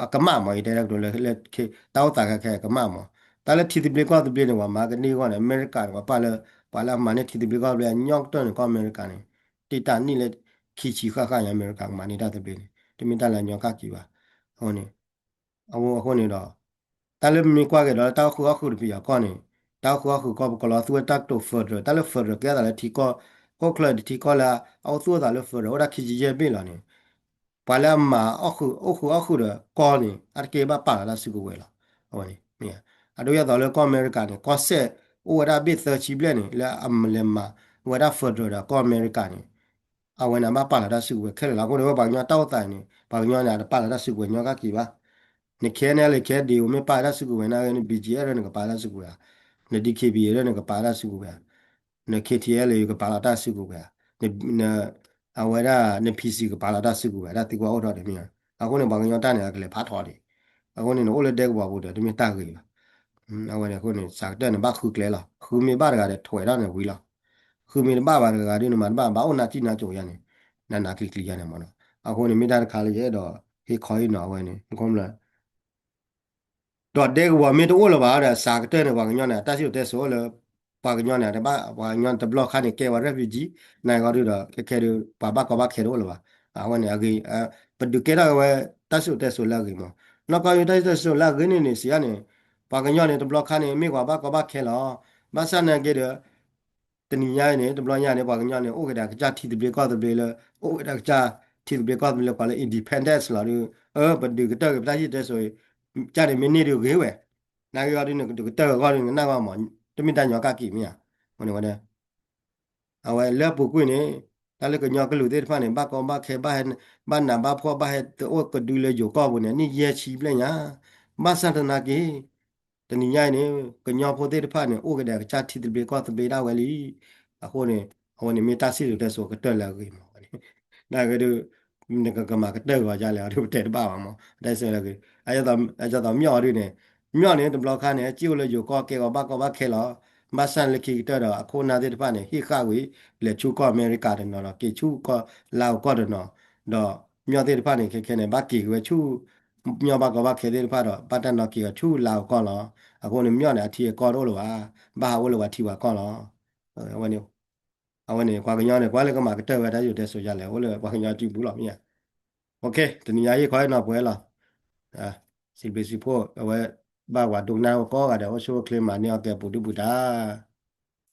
အကမၣ်မး ယတဲဒၣ်ကတိၤလၢ တၢ်အိၣ်သးခဲခဲကမၣ်မး, တၢ်လၢထံသဘျ့ကီၢ်သဘျ့န့ၣ် ပှၤမၤကန့ၢ်အဂီၢ်န့ၣ် အမဲရကၤန့ၣ် ပှၤပာ်လၢ ပှၤလၢအမၤန့ၢ်ထံသဘျ့ကီၢ်သဘျ့အညီကတၢၢ်န့ၣ် ကီၢ်အမဲရကၤန့ၣ် တ့ၢ်တၢ်နံၣ်လၢခံဆံဃၣ်ဃၣ်ညါ အမဲရကၤကမၤန့ၢ်တၢ်သဘျ့န့ၣ် တမ့ၢ်တၢ်လၢအညီကၣ်က့ၤဘၣ်. အဃိန့ၣ် အဃိန့ၣ်ဒီး တၢ်လၢမ့ၢ်ကွၢ်က့ၤဒီးလၢတၢ်အိၣ်ဃုာ်အီၣ်ဃုာ်တပယီၤကီၢ်န့ၣ် တၢ်အိၣ်ဃုာ်အီၣ်ဃုာ်ကီၢ်ပူၤ ကလီၤသူဝဲတၢ်ကတိၤ federal တၢ်လၢ federal ကဲသးလၢထံကီၢ် ကီၢ်ချၢတထံကီၢ်လၢ အအိၣ်သူၣ်အသးလၢ federal အိၣ်ဒၣ်ခံဆံယဲၢ်ဘ့ၣ်လီၤန့ၣ် ပှၤလၢအမၤအီၣ်ဃုာ် အိၣ်ဃုာ်အီၣ်ဃုာ်ဒီးကီၢ်န့ၣ် အါတက့ၢ်ဘၣ်ပာ်လီၤတၢ်စုကဝဲၤလီၤ. အဝဲန့ၣ် အဒိယသိးလၢကီၢ်အမဲရကၤန့ၣ် ကီၢ်စဲၣ်အိၣ်ဝဲဒၣ်ဘ့ၣ်သၢဆံဘျဲၣ်န့ၣ် လၢအမၤလဲၤမၤဝဲဒၣ် federal ဒီးကီၢ်အမဲရကၤန့ၣ် အဝဲန့ၣ်ဘၣ်ပာ်လီၤတၢ်စုကဝဲၤခဲလၢာ်လီၤ. အဃိန့ၣ်ဝဲပှၤကညီတၢ်အိၣ်သးန့ၣ် ပှၤကညီန့ၣ် အတပာ်လီၤတၢ်စုကဝဲၤညီကၣ်က့ၤဘၣ်. န K N L A K D O မ့ၢ်ပာ်လီၤတၢ်စုကဝဲၤနာ်က့ န B G F ဒီးနကပာ်လီၤတၢ်စုကဝဲၤဧါ, န D K B A ဒီးနကပာ်လီၤတၢ်စုကဝဲၤဧါ, န K T L A ကပာ်လီၤတၢ်စုကဝဲၤဧါ, န အဝဲဒၣ် န P C ကပာ်လီၤတၢ်စုကဝဲၤ တၢ်သံကွၢ်အိၣ်ထီၣ်ဒီးမ့ၢ်ဧါ. အဃိန့ၣ် ပှၤကညီတၢ်န့ၣ် အကလဲၤဖးထီဒံး. အဃိန့ၣ် နအိၣ်လၢဒဲကဝီၤပူၤဒီး တမ့ၢ်တၢ်ဂ့ၤဘၣ်. အဝဲန့ၣ်အဃိန့ၣ် စးကတၢၢ်န့ၣ် ဘၣ်ဃုကျဲလီၤ. ဃုမ့ၢ်ဘၣ်တဂၤဒီး ထွဲးထီၣ်န့ၣ်ဝံၤလီၤ. ဃုမ့ၢ်တဘၣ်ဘၣ်တဂၤဒီး နမၤတဘၣ် ဘၣ်အိၣ်နၢ်စံၣ်နၢ်စိၤယါန့ၣ် နနးကျံၤကျံၤယါန့ၣ်မ့ၢ်နီၤ. အဃိန့ၣ် မ့ၢ်တၢ်တခါလၢယအဲၣ်ဒိးဟ့ၣ်ခီဟ့ၣ်နီၤအဝဲန့ၣ် မ့ၢ်ခီမ့ၢ်လၢ ဒီးဒဲကဝီၤမ့ၢ်တအိၣ်လၢၤဘၣ်ဒီး စးကတၢၢ်န့ၣ် ပှၤကညီန့ၣ် တၢ်စံၣ်စိၤတဲစိၤလၢ ပှၤကညီန့ၣ် တဘၣ် ပှၤကညီတဘျီခါန့ၣ် ကဲဝဲ refugee နာ်က့ဒီး ခဲခဲဒီး ပှၤဘၣ်ကီဘၣ်ခဲတအိၣ်လၢၤဘၣ်. အဝဲန့ၣ်အဂ့ၤ ပဒုးကဲထီၣ်ဝဲ တၢ်စံၣ်စိၤတဲစိၤလၢအဂ့ၤမး. နီၢ်ကီၢ်ယိတၢ်စံၣ်စိၤတဲစိၤလၢအဂ့ၤန့ၣ်န့ၣ် စံးယါန့ၣ် ပှၤကညီန့ၣ် တဘျီခါန့ၣ် မ့ၢ်ပှၤဘၣ်ကီဘၣ်ခဲလီၤ. ဘၣ်ဆၣ်နာ်က့ဒီး တနံၤညါအံၤန့ၣ် တဘျီညါန့ၣ် ပှၤကညီန့ၣ် အိၣ်က့ၤဒီးကစၢ်ထံသဘျ့ကီၢ်သဘျ့လၢ အိၣ်က့ၤဒီးကစၢ်ထံသဘျ့ကီၢ်သဘျ့လၢ ပှၤလၢ independence လီၤဒီး အၢ ပဒုးကတၢၢ်က့ၤပတၢ်စံၣ်စိၤတဲစိၤ ကၢ်န့ၣ်မ့ၢ်န့ၢ်ဒုးဂ့ၤဝဲ နာ်က့အီၤဒုးန့ၣ် ကဒုးကတၢၢ်က့ၤအဂီၢ်ဒုး နနၢ်ဂီၢ်မး တမ့ၢ်တၢ်ညီကၣ်က့ၤမ့ၢ်ဧါ. အဃိန့ၣ်ဝဲဒၣ် အဝဲလၢအပူၤကွံာ်န့ၣ် တၢ်လၢကညီကလုာ်သ့ၣ်တဖၣ်န့ၣ် ဘၣ်ကီဘၣ်ခဲ ဘၣ်နးဘၣ်ဖှီၣ် ဘၣ်ဟဲတအိၣ်ကဒုလၢယိၤကီၢ်ပူၤန့ၣ် နံၣ်ယဲၢ်ဆံဘျဲၣ်ညါ ဘၣ်ဆၣ်သနာ်က့ တနံၤညါအံၤန့ၣ် ကညီဖိသ့ၣ်တဖၣ်န့ၣ် အိၣ်က့ၤဒီးကစၢ်ထံသဘျ့ကီၢ်သဘျ့ဒၣ်ဝဲလံ. အဃိန့ၣ် အဝဲန့ၣ်မ့ၢ်တၢ်စံၣ်စိၤတဲစိၤကတၢၢ်လၢအဂ့ၤမးဝဲန့ၣ် နာ်က့ဒီး နကကမၤကတၢၢ်ဂီၤဒ်လဲၣ်အီၤဒုး ပတဲတဘၣ်ဘၣ်မး တၢ်စံၣ်စိၤလၢအဂ့ၤ အသိးမ့ၢ်အီၤဒုးန့ၣ် မ့ၢ်အီၤန့ၣ် တဘျီခါန့ၣ် စံၣ်အိၣ်လၢယိၤကီၢ်ကဲဂီၤဘၣ်ကီဘၣ်ခဲလီၤ. ဘၣ်ဆၣ်လၢခံကတၢၢ်ဒီး အခိၣ်အနၢ်သ့ၣ်တဖၣ်န့ၣ် ဟ့ၣ်ဃာ်ဝံၤ လဲၤဆူကီၢ်အမဲရကၤတနီၤဒီး က့ၤဆူကီၢ်လါအူကီၢ်တနီၤ ဒီးမ့ၢ်အီၤသ့ၣ်တဖၣ်န့ၣ် ခဲခဲန့ၣ် ဘၣ်က့ၤက့ၤဝဲဆူ မ့ၢ်အီၤဘၣ်ကီဘၣ်ခဲသ့ၣ်တဖၣ်ဒီး ဘၣ်တၢ်နီၤက့ၤအီၤဆူလါအူကီၢ်လီၤ. အဃိန့ၣ် မ့ၢ်အီၤန့ၣ် အထံအကီၢ်တအိၣ်လၢၤဘၣ် ဘၣ်ဟးအိၣ်လၢပှၤထံပှၤကီၢ်လီၤ. အဝဲန့ၣ် အဝဲန့ၣ် ပှၤကညီန့ၣ် ကွၢ်လၢကမၤကတၢၢ်ဝဲတၢ်စံၣ်စိၤတဲစိၤဒ်လဲၣ် အိၣ်လၢပှၤကညီစုပူၤလီၤမ့ၢ်ဧါ. တနံၤညါဟ့ၣ်ခီဟ့ၣ်နီၤပှဲၤလီၤ. စံးဘျုးစံးဖှိၣ် အဝဲ ဘၣ်ပှၤဒိကနၣ်ကိးဂၤဒဲး အိၣ်ဆူၣ်အိၣ်ချ့မၤန့ၢ်အီၣ်ကဲပူၤဒုၣ်ပူၤဒါ